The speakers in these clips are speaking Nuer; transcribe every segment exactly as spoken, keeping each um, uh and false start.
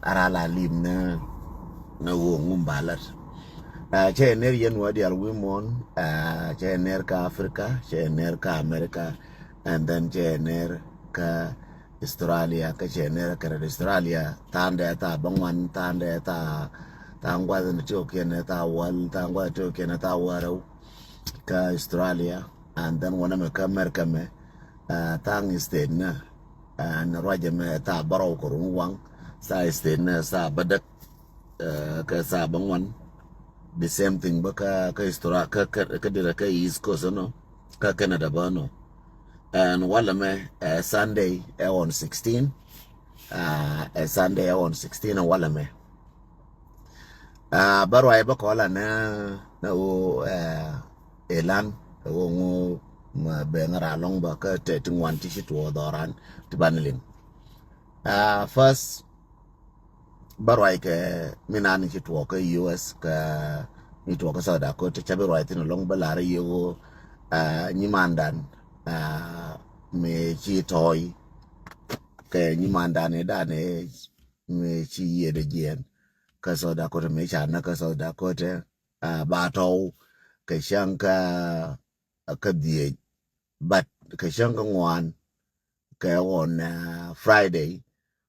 a ra la lim ni ni ɣöö ŋum ba lät. Cɛ ner yɛn wä dial wi̱i̱ muɔ̱ɔ̱n, cɛ ner kä Africa, cɛ ner kä America, and then cɛ ner kä Australia, kä cɛ ner kä Australia tha̱a̱ndɛ tha̱a̱ bäŋuan, tha̱a̱ndɛ tha̱a̱ tha̱a̱ ŋuath ni ti ɔ kiɛn tha̱a̱ wäl, tha̱a̱ ŋuath ti ɔ kiɛn tha̱a̱ wärɛw kä Australia. And then wanɛ mɛ kä America mɛ, tha̱a̱ŋ state nä, ni ruacɛ mɛ tha̱a̱ bärɔw kɛ run waŋ, tha̱a̱ state nä tha̱a̱ bädäk, kɛ tha̱a̱ bäŋuan. The same thing bä kä kä Australia, kä kä kä dirɛ kä East Coast nɔ, kä Canada bä nɔ. And walɛ mɛ ɛ Sunday ɛ on sixteen, ɛ Sunday ɛ on sixteen ɛ walɛ mɛ. Bä ruac bä kɔla nɛ nɛ ɣöö ɛ ilan ɛ ɣöö ŋu mɛ ben ŋä ra lɔŋ bä kä tɛ ti ŋuan ti ci tuɔɔk dhɔran ti ban liŋ. First, bä ruac kɛ mi nan ci tuɔɔk kä U S kɛ mi tuɔɔk kä South Dakota, ca bi ruac thin lɔŋ bä lar i̱ ɣöö nyimandan mi ci tɔɔy kɛ nyimandan i̱ dan i̱ mi ci yiëëdɛ jiɛɛn kä South Dakota, mi ca näk kä South Dakota, ba tɔw kɛ cäŋ kä kä dhiec, but kɛ cäŋ kä ŋuan kɛ on Friday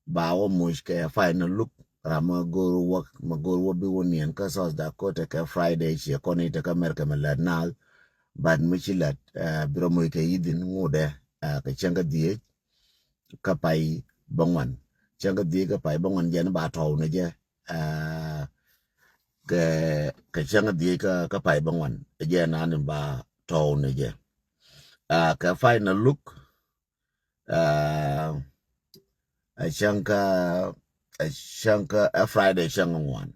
ba wä muc kɛ final look. Ram ma go̱o̱r wä, ma go̱o̱r wä bi wä niɛn kä South Dakota kɛ Friday, ciɛ kɔn i̱ te kä America mɛ lät naath, but mi ci lät bi rɔ muc kɛ yithin ŋudɛ kɛ cäŋ kä dhiec kä pay bäŋuan. Cäŋ kä dhiec kä pay bäŋuan jɛn ba tɔw ni jɛ. Kɛ kɛ cäŋ kä dhiec kä kä pay bäŋuan jɛ nan ba tɔw ni jɛ. Kɛ final look, ɛ cäŋ kä ɛ cäŋ kä ɛ Friday cäŋ ŋuan.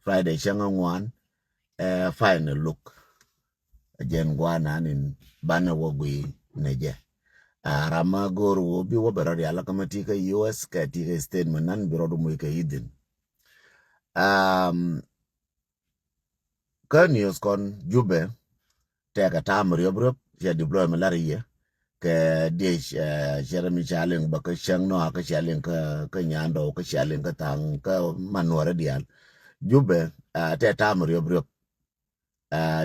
Friday cäŋ ŋuan ɛ final look. Jɛn guanan in banɛ wä gui ni jɛ. Ram ma go̱o̱r wä bi wä bɛ rɔ rial kä ma ti kä U S kɛ ti kä state ma nan bi rɔ dum wi̱i̱ kɛ yithin. Kä news kɔn Jubɛ tɛkɛ tam riöp riöp, cɛ deployment lar yɛ kɛ diec, cɛ rɛ mi ca liŋ bä kä cäŋ nɔ kä cɛ liŋ kä nyandɔw kä cɛ liŋ kä thaŋ kä manuɔrɛ dial. Jubɛ tɛ tam riöp riöp.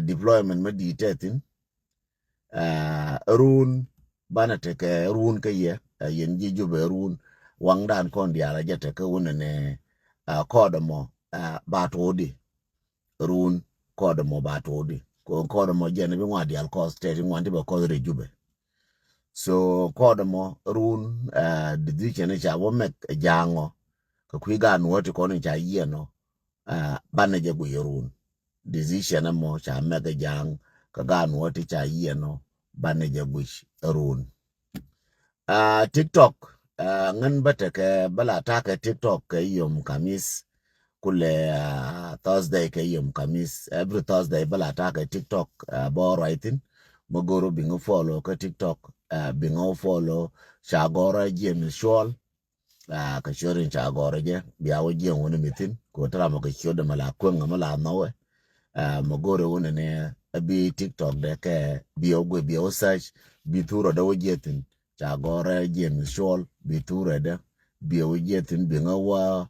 Deployment mä di̱i̱t tɛ thi̱n. Run banɛ tekɛ run kä yɛ, yɛn ji̱ Jubɛ run waŋdan kɔn diaal a jɛ tekɛ wunɛ nɛ kɔɔdɛ mɔ ba tuɔɔdi. Run kɔɔdɛ mɔ ba tuɔɔdi. Kɔɔdɛ mɔ jɛn bi ŋuan diaal kɔth tɛ ti ŋuan ti bɛ kɔth rɛ Jubɛ. So kɔɔdɛ mɔ run decision ca wä mɛk ja̱a̱ŋɔ kɛ kui̱ gan wä ti kɔn ca yiɛn ɔ. Banɛ jɛ guic run. Decision ɛmɔ ca mɛk ja̱a̱ŋ kɛ gan wä ti ca yiɛn ɔ, banɛ jɛ guic run. TikTok, ŋän bä tekɛ bä la takɛ TikTok kɛ yom kamis. Kulɛ Thursday kɛ yom kamis. Every Thursday bä la takɛ TikTok bä ruac thi̱n. Mä go̱r wä biŋä follow kä TikTok, biŋä follow ca gɔrä James Cuɔl. Kɛ ciöt in ca gɔrä jɛ bia wä jiɛn wä ni mi thi̱n kɛ wä tɛra mɔ kɛ ciöt dɛ mɛ la kueŋ mɛ la nhɔwɛ. Mɛ go̱rɛ wä ni ni a bi TikTok dɛ kɛ bi wä guɛ bi wä search bi thurɛ dɛ wä jiɛ thi̱n. Ca gɔrɛ jiɛn mi cuɔl bi thurɛ dɛ bi wä jiɛ thi̱n bi ŋä wä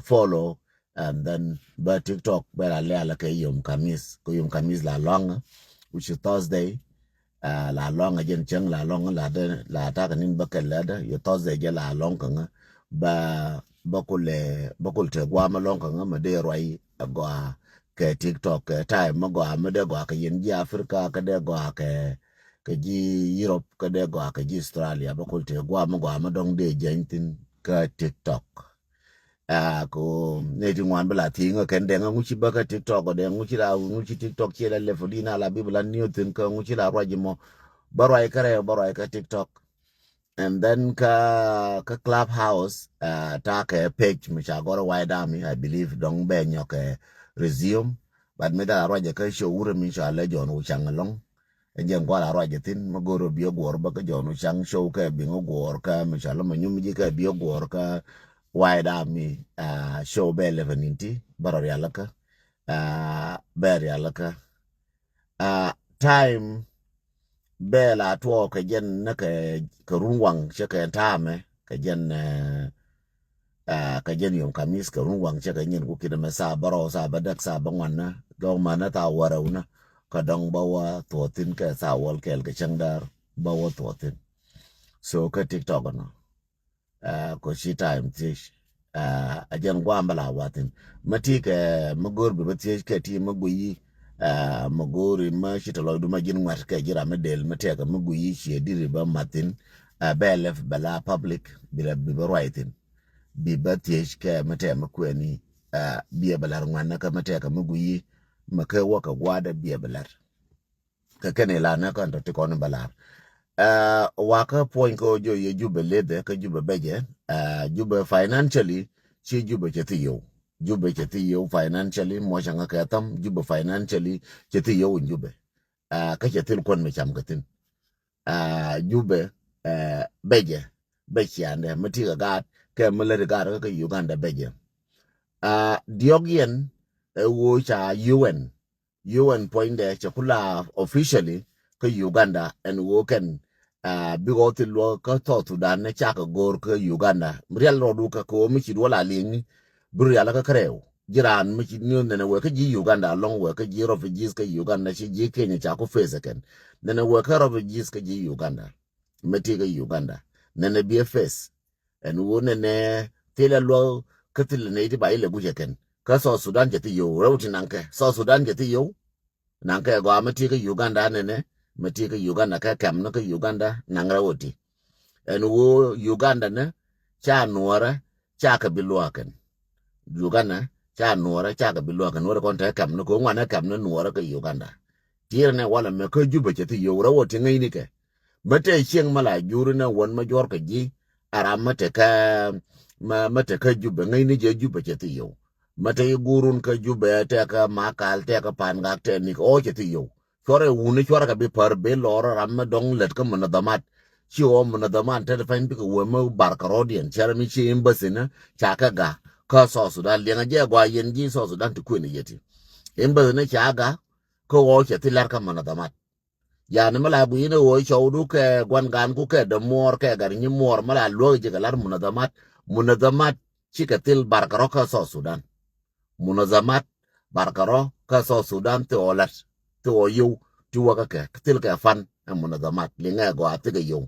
follow. And then bä TikTok bɛ la lɛl kɛ yom kamis kɛ yom kamis la lɔŋ, which is Thursday. La lɔŋ a jɛn cäŋ la lɔŋ la dɛ la takɛ nin bä kɛ lɛ dɛ yɛ Thursday jɛ la lɔŋ kä ŋä. Bä bä kulɛ bä kul te guam a lɔŋ kä ŋä mɛ dee ruac a gɔaa kɛ TikTok kɛ time mɛ gɔaa mɛ dee gɔaa kɛ yɛn ji̱ Africa kɛ dee gɔaa kɛ kɛ ji̱ Europe kɛ dee gɔaa kɛ ji̱ Australia bä kul te guam mɛ gɔaa mɛ dɔŋ dee jɛny thi̱n kä TikTok. Ko nɛ ti ŋuan bi la thi̱i̱ŋ kɛn dɛŋ ŋuci bä kä TikTok dɛŋ ŋuci la ŋuci TikTok ciɛ la lɛ fo di na la bi bi la niw thi̱n kä ŋuci la ruac mɔ. Bä ruac kä rɛw bä ruac kä TikTok. And then kä kä Clubhouse ta kɛ page mi ca gɔr White Army, I believe dɔŋ bɛ nyɔk kɛ resume. But mi dha la ruac kä show wurɛ mi ca lɛ John Wucang alɔŋ. Ɛn jɛ ŋual a ruac thi̱n mi go̱r biɛ guɔr bä kä John Wucang show kɛ biŋ guɔr kä mi ca lɛ ma nyum ji̱ kɛ biɛ guɔr kä White Army show bɛ lɛ fɛ nin ti bä rɔ rial kä bɛ rial kä. Time bɛ la tuɔɔk kɛ jɛn nä kɛ kɛ run waŋ cɛ kɛ ta̱a̱mɛ kɛ jɛn Kä jɛn yom kamis kɛ run waŋ cɛ kɛ nyin ku kinɛ mɛ saa bärɔw, saa bädäk, saa bäŋuan nä. Dɔŋ mänä thaa wä rɛw nä. Kä dɔŋ bä wä thuɔthin kɛ thaa wäl kɛɛl kɛ cäŋ däär bä wä thuɔthin. So kä TikTok nɔ. Ɛ, kɔ ci time thiec. Ɛ, a jɛn guam bä la wathin. Mä ti kɛ mä go̱o̱r bi bä thiec kɛ ti mä guiyi. Ɛ, mä go̱o̱ri mä ci tɔ lɔcdu mä ji̱n ŋuɛ̈t kɛ ji̱ ram mi del mä tɛkɛ mä guiyi ciɛ diri bä mathin. Ɛ, bɛ lɛp bɛ la public bi la bi bä ruac thin. Bi bä thiec kɛ mä tɛk mä kuɛni. Ɛ, biɛ bä lar ŋuɛ̈n kä mä tɛkɛ mä guiyi. Mä kɛ wä kɛ gua̱dɛ biɛ bä lar. Kä kɛn ilan nä kɔn tɔ ti kɔn in bä lar. Ɛ, wakä puɔ̱ny kä jɔ yɛ Jubɛ lethɛ kä Jubɛ bɛcɛ. Ɛ, Jubɛ financially ci Jubɛ cɛ thi yio̱w. Jubɛ cɛ thi yio̱w financially, muɔcä ŋä kɛ thäm, Jubɛ financially cɛ thi yio̱w in Jubɛ. Ɛ, kä cɛ thil kuɔn mi cam kɛ thin. Ɛ, Jubɛ, ɛ, bɛcɛ, bɛ ciandɛ mi ti kɛ gaat kɛ mi lät gaat kä kɛ Uganda bɛcɛ. Ɛ, diɔk yɛn ɛ ɣöö ca U N U N puɔ̱nydɛ cɛ ku la officially kä Uganda ɛn ɣöö kɛn, ah, bikɛ ɣɔw thil luɔk kä South Sudan ni cakɛ go̱o̱r kä Uganda. Rial rɔɔdu kɛ kɛ ɣöö mi ci duɔl a liŋni bi rial kä kärɛw. Ji̱ raan mi ci ni nɛnɛ wek kä ji̱ Uganda alɔŋ wek kä ji̱ refugees kä Uganda ci ji̱ Kenya ca ku face kɛn. Nɛnɛ wek kä refugees kä ji̱ Uganda. Mi ti kä Uganda. Nɛnɛ bi ɛ face. Ɛn ɣöö nɛnɛ thilɛ luɔk kä thilɛ nɛy ti ba ilɛ gui̱cɛ kɛn. Kä South Sudan cɛ thi yio̱w rɛw ti naŋkɛ. South Sudan cɛ thi yio̱w. Naŋkɛ gɔaa mi ti kä Uganda nɛnɛ. Mi ti kä Uganda kɛ kɛm ni kä Uganda naŋ rɛw ti. Ɛn ɣöö Uganda ni ca nuɔrɛ ca kɛ bi luaakɛn. Uganda ca nuɔrɛ ca kɛ bi luaakɛn wä kɔn te kɛm ni kɛ ŋuanɛ kɛm ni nuɔrɛ kä Uganda. Tiɛrɛ nɛ walɛ mɛ kä Jubɛ cɛ thi yio̱w rɛw ti ŋäcni kɛ. Mä te cieŋ mä la juri nɛ wän mä juɔr kɛ ji̱. A ram mä te kä mä, mä te kä Jubɛ ŋäcni jɛ Jubɛ cɛ thi yio̱w. Mä te i̱ gurun kä Jubɛ te kä Makal te kä Pangak te nik ɔ cɛ thi yio̱w. Cuɔrɛ wuni cuɔrɛ kɛ bi pär bi lɔr ram mä dɔŋ lät kä munadhamat. Ci ɔ munadhamat te pany bikɛ wee mä bar kɛ rɔdiɛn cɛrɛ mi ci embassy ni ca kɛ ga kä South Sudan liɛŋɛ jɛ gɔaa yɛn ji̱ South Sudan ti kuën yɛ ti. Embassy ni ca ga kä ɔ cɛ thi lar kä munadhamat. Yani mi la gui̱n i̱ ɣöö cɔwdu kɛ gua̱n ga̱a̱nku kɛ dämuɔɔr kɛ gat nyimuɔɔr mi la luäk ji̱ kɛ la̱r munadhamat. Munadhamat cikɛ thil barkɛ rɔ kä South Sudan. Munadhamat barkɛ rɔ kä South Sudan thil ɣɔw la̱t thil ɣɔw yio̱w ti wäkä kɛ thil kɛ fan ɛ munadhamat liŋɛ gɔaa thikɛ yio̱w.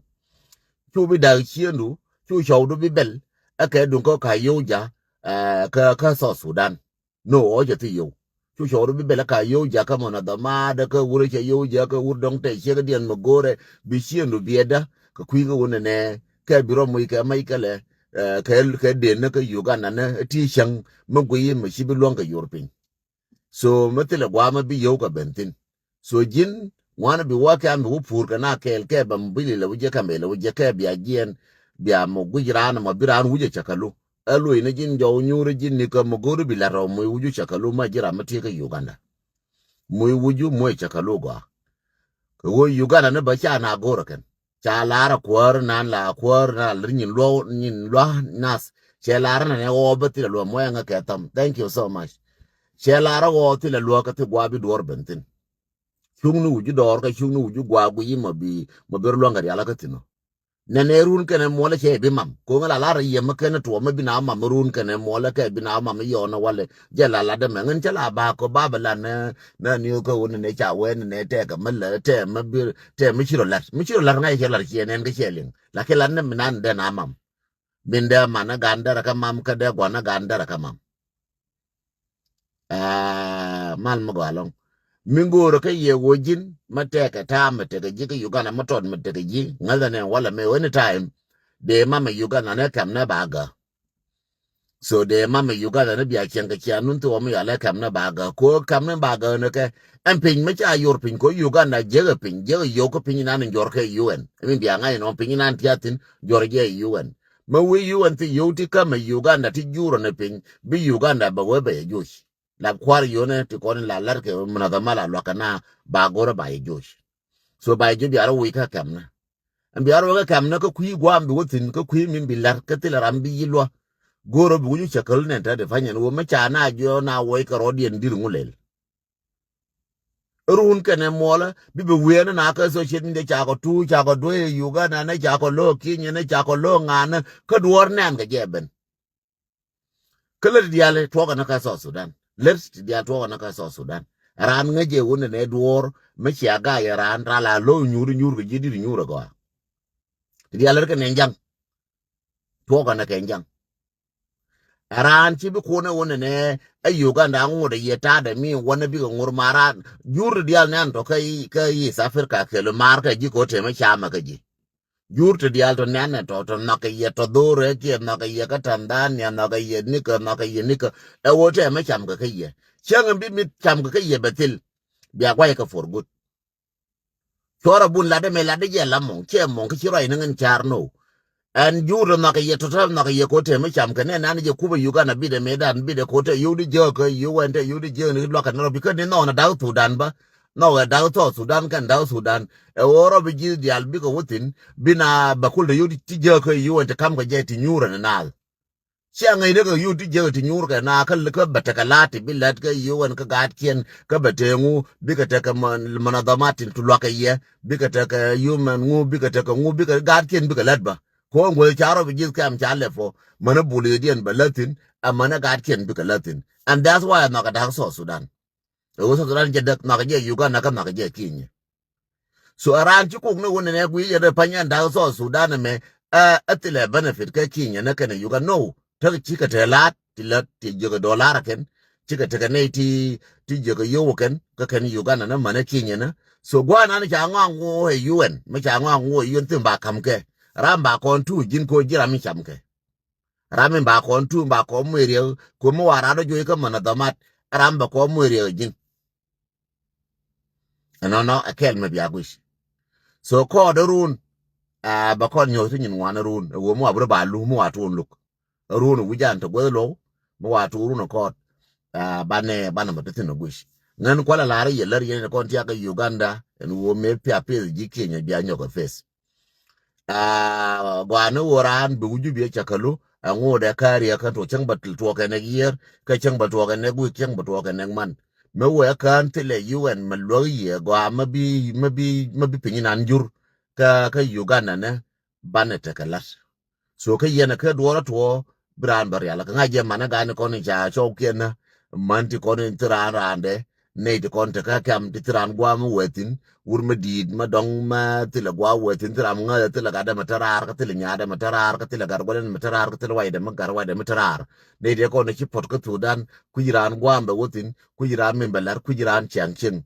Cu bi da̱k ciëndu cu cɔwdu bi bɛl ɛ kɛ duŋ kä ka yio̱w ja̱, ɛ, kä, kä South Sudan. No ɔ cɛ thi yio̱w. Cu cɔwdu bi bɛl ɛ ka yio̱w jakä munadhamat kä wur cɛ yio̱w jakä wur dɔ̱ŋ tɛ ciek diɛn mi go̱rɛ bi ciëndu biɛtdä kɛ kui̱ kä wun nɛ kɛ bi rɔ muc kɛ mac kɛ lɛ, ɛ, kɛ, kɛ den ni kä Uganda ni ti cäŋ mi guiy mi ci bi luäŋ kɛ yor piny. So mi thilɛ gua̱a̱ mi bi yio̱w kɛ ben thi̱n. So ji̱n ŋuan bi wä kɛ an bi wä pur kɛ na kɛɛl kɛ bɛ mi bi lilɛ wä jɛ kɛ mi lɛ wä jɛ kɛ bia jiɛn bia mɔ guic raan mɔ bi raan wuc ɛ cɛ kɛ lu. Ɛ luɔc ni ji̱n jɔw nyuuri ji̱n ni kä mɔ go̱ri bi la̱t rɔ mɔ i̱ wucu cɛ kɛ lu ma ji̱ ram mi tiek kä Uganda. Mɔ i̱ wucu mɔ i̱ cɛ kɛ lu gɔaa. Kɛ ɣöö Uganda ni bä ca na go̱rä kɛn. Ca lar a kuäär nan la kuäär nan la nyin luɔ nyin luɔ nath. Cɛ lar nan ɛ ɣɔɔ bä thilɛ luɔ mɔ ɛŋä kɛ tham. Thank you so much. Cɛ lar a ɣɔɔ thilɛ luɔ kä thi gua̱a̱ bi duɔr ben thi̱n. Cuŋni wi̱c ji̱ dɔɔr kä cuŋni wi̱c ji̱ gua̱a̱k guiy i̱ ma bi ma bi rɔ luäŋ kɛ rial kä thi̱n ɔ. Nɛn ɛ run kɛnɛ muɔlɛ cɛ bi mam ko̱ŋ la lar yɛ mi kɛn tuɔɔk mi bi na mam run kɛnɛ muɔlɛ kɛ bi na mam yɔɔn walɛ jɛ la lat dämɛ ŋän cɛ la ba kɔ ba bɛ la nɛ nɛ ni kä wun nɛ ca wɛ nɛ tɛ kɛ mi lɛ tɛ mi bi tɛ mi ci rɔ lat mi ci rɔ lat ŋa̱c cɛ lat ciɛ nɛn kä cɛ liŋ la kɛ lat nɛ mi nan dɛ na mam. Min dɛ man ɛ gan dɛrɛ kä mam kä dɛ guan ɛ gan dɛrɛ kä mam. Aa, mal mi gɔaa lɔŋ. Mi go̱o̱rä kä yɛ ɣöö ji̱n mi tɛkɛ ta̱a̱ mi tekɛ ji̱ kä Uganda mi tɔt mi tekɛ ji̱ ŋäthɛ nɛ walɛ mi any time. Dee mamɛ Uganda nɛ kɛm nɛ ba gä. So dee mamɛ Uganda nɛ bia cieŋ kɛ cia nun thi wä mi yalɛ kɛm nɛ ba gä ko kɛm nɛ ba gä nɛ kɛ. Ɛn piny mi ca yor piny ko Uganda jiäkɛ piny jiäkɛ yio̱w kä piny inan in jɔr kɛ U N. Mi bia ŋa̱c inɔ piny inan tiathin jɔr jɛ U N. Mä wee U N thi yio̱w ti kämɛ Uganda ti jurä ni piny bi Uganda bɛ wee bɛ yɛ joc. La kua̱r yionɛ ti kɔn in la lar kɛ munadhama la luakä na ba go̱rä ba yɛ joc. So ba yɛ joc bia rɔ wi̱i̱ kä kɛmnä. Ɛn bia rɔ wee kä kɛmnä kä kui̱ gua̱a̱m bi wä thi̱n kä kui̱ min bi lar kä thilɛ ram bi yi lua̱. Go̱rä bi wä ju cɛ käl nɛn te di pa̱nyɛn wee mä ca na jiɔ na wee kɛ rɔɔdiɛn di̱r ŋu lɛl. Run kɛnɛ muɔlä bi bi wiɛɛni na kä social media cakɔ tuuc cakɔ duee Uganda nɛ cakɔ lo̱o̱ Kenya nɛ cakɔ lo̱o̱ ŋa̱a̱nä kä duɔ̱ɔ̱r nɛn kɛ jɛ ben. Kä lät ti diaal tuɔɔk ɛn kä South Sudan. Lät ti diaal tuɔɔk ɛn kä South Sudan. Raan ŋäc jɛ wun ɛn ɛ duɔɔr mi cia ga̱a̱c ɛ raan, raan la lo̱w nyuur, nyuur kɛ ji̱ di̱t nyuur ɛ gɔaa. Ti diaal lät kɛ nɛ ja̱ŋ. Tuɔɔk ɛn kɛ ja̱ŋ. Ɛ raan ci bi kuɔn ɛ wun ɛn ɛ Uganda ŋot ɛ yɛ ta̱a̱dɛ mi wun ɛ bikɛ ŋur ma raan. Jur ti diaal nɛn tɔ kä, kä East Africa kɛl maar kɛ ji̱ kɛ wä tɛmɛ camɛ kä ji̱. Jur ti diaal tɔ nɛnɛ tɔ, tɔ nhɔkɛ yɛ tɔ dhorɛ kiɛ nhɔkɛ yɛ kä Tanzania, nhɔkɛ yɛ nikä, nhɔkɛ yɛ nikä. Ɛ wä tɛmɛ cam kɛ kä yɛ. Cäŋ bi mi cam kɛ kä yɛ bɛ thil. Bia guay kɛ for good. Cuɔrɛ bun latdɛ mɛ latdɛ jɛ la mɔŋ, cɛ mɔŋ kä ci ruac ni ŋän car no. Ɛn jur tɔ nhɔkɛ yɛ tɔ tɔ nhɔkɛ yɛ kotɛ mi cam kɛ nɛ nan jɛ Kuba Uganda bidɛ mɛ dan bidɛ kotɛ yodi jɛ kɛ yu wɛn tɛ yodi jɛ ni luakä ni rɔ bi kä ni nɔnɛ daw Sudan ba. Nɔwɛ daw South Sudan kɛn daw Sudan. Ɛ wä rɔ bi ji̱ diaal bikɛ wä thin, bi na bɛ kul te yot ti jiäk kä yio̱w ɛn ti kam kɛ jɛ ti nyuur ɛn naath. Cia ŋäcnɛ kɛ yot ti jiäk ti nyuur kɛ na kä, kä bɛ tekɛ la̱t ti bi lät kɛ yio̱w ɛn kä gaatkiɛn kä bɛ tëë ŋu, bikɛ tekɛ mɔnadhamatin ti luakä yɛ, bikɛ tekɛ human ŋu, bikɛ tekɛ ŋu, bikɛ gaatkiɛn bikɛ lät bä. Ko̱o̱ŋ guäth ca rɔ bi ji̱th kɛm ca lɛp ɔ, mänä bul yediɛn bɛ lät thin, ɛ mänä gaatkiɛn bikɛ lät thin. And that's why ɛ nhɔkɛ da̱k South Sudan. Ɛ ɣöö South Sudan jɛ däk nhɔakɛ jɛ Uganda kä nhɔakɛ jɛ Kenya. So ɛ raan ci kok ni wun ɛnɛ guic ɛn rɛ pa̱ny ɛn da̱k South Sudan ɛmɛ, ɛ, ɛ thilɛ benefit kä Kenya ni kɛnɛ Uganda. No, tekɛ cikɛ te la̱t ti lät ti jiäk dollar kɛn, cikɛ tekɛ nɛy ti, ti jiäk yio̱w kɛn kä kɛn Uganda ni mänɛ Kenya ni. So gua̱a̱th nan ca ŋɔak ŋo̱o̱ ɛ U N, mi ca ŋɔak ŋo̱o̱ ɛ U N thin ba ka̱m kɛ. Ram ba kɔn tuuc ji̱n ko̱ ji̱ ram mi cam kɛ. Ram in ba kɔn tuum ba kɔn muec riɛk, kuɔm mi wa rat ɔ juɔc kä mänä dhɔmat, ram bɛ kɔn muec riɛk ji̱n. Ɛnɔnɔ ɛ kɛl mi bia guic. So kɔɔt ɛ run, a, bɛ kɔn nyuɔth ti nyin ŋuan ɛ run, ɛ ɣöö mi wa bi rɔ ba luk, mi wa tuun luk. Ɛ run ɛ wi̱c an te guäth luɔw, mi wa tuun run ɛ kɔɔt, a, banɛ, banɛ mɛ ti thin ɛ guic. Ŋän kualɛ la̱r yɛ lär yɛn in kɔn tiak kä Uganda, ɛn ɣöö mëë pia pith ji̱ Kenya bia nyɔk ɛ pith. A, gɔaa ni ɣöö raan bi wi̱c jup yɛ cɛ kälu, ɛŋu dee kääriɛ kä tuɔ cäŋ bɛ tuɔɔk kɛ nɛk yiër, kä cäŋ bɛ tuɔɔk kɛ nɛk wi̱i̱k, cäŋ bɛ tuɔɔk kɛ nɛk man. Mi wee kään thilɛ U N mɛ luäk yiëë gɔaa mi bi, mi bi, mi bi piny inan jur kä, kä Uganda ni banɛ tekɛ la̱t. So kä yɛn ɛ kä duɔɔr ɛ tuɔɔ bi raan bä rial kä ŋa̱c jɛ manɛ gani kɔn in ca cɔwkiɛn nä, män ti kɔn in thi raan raandɛ, nɛy ti kɔn tekä kɛm ti thi raan gua̱a̱m mi wee thi̱n, wur mi di̱i̱t mi dɔ̱ŋ mi thilɛ gua̱a̱m wee thi̱n, thi ram ŋäth thilɛ gatdɛ mi te raar kä thilɛ nyaatdɛ mi te raar kä thilɛ gat gua̱dɛn mi te raar kä thilɛ waydɛ mi gat waydɛ mi te raar. Nɛy ti kɔn ci puɔt kä Thudan, kui̱c raan gua̱a̱m bɛ wä thi̱n, kui̱c raan min bɛ la̱r, kui̱c raan ciaŋ cieŋ.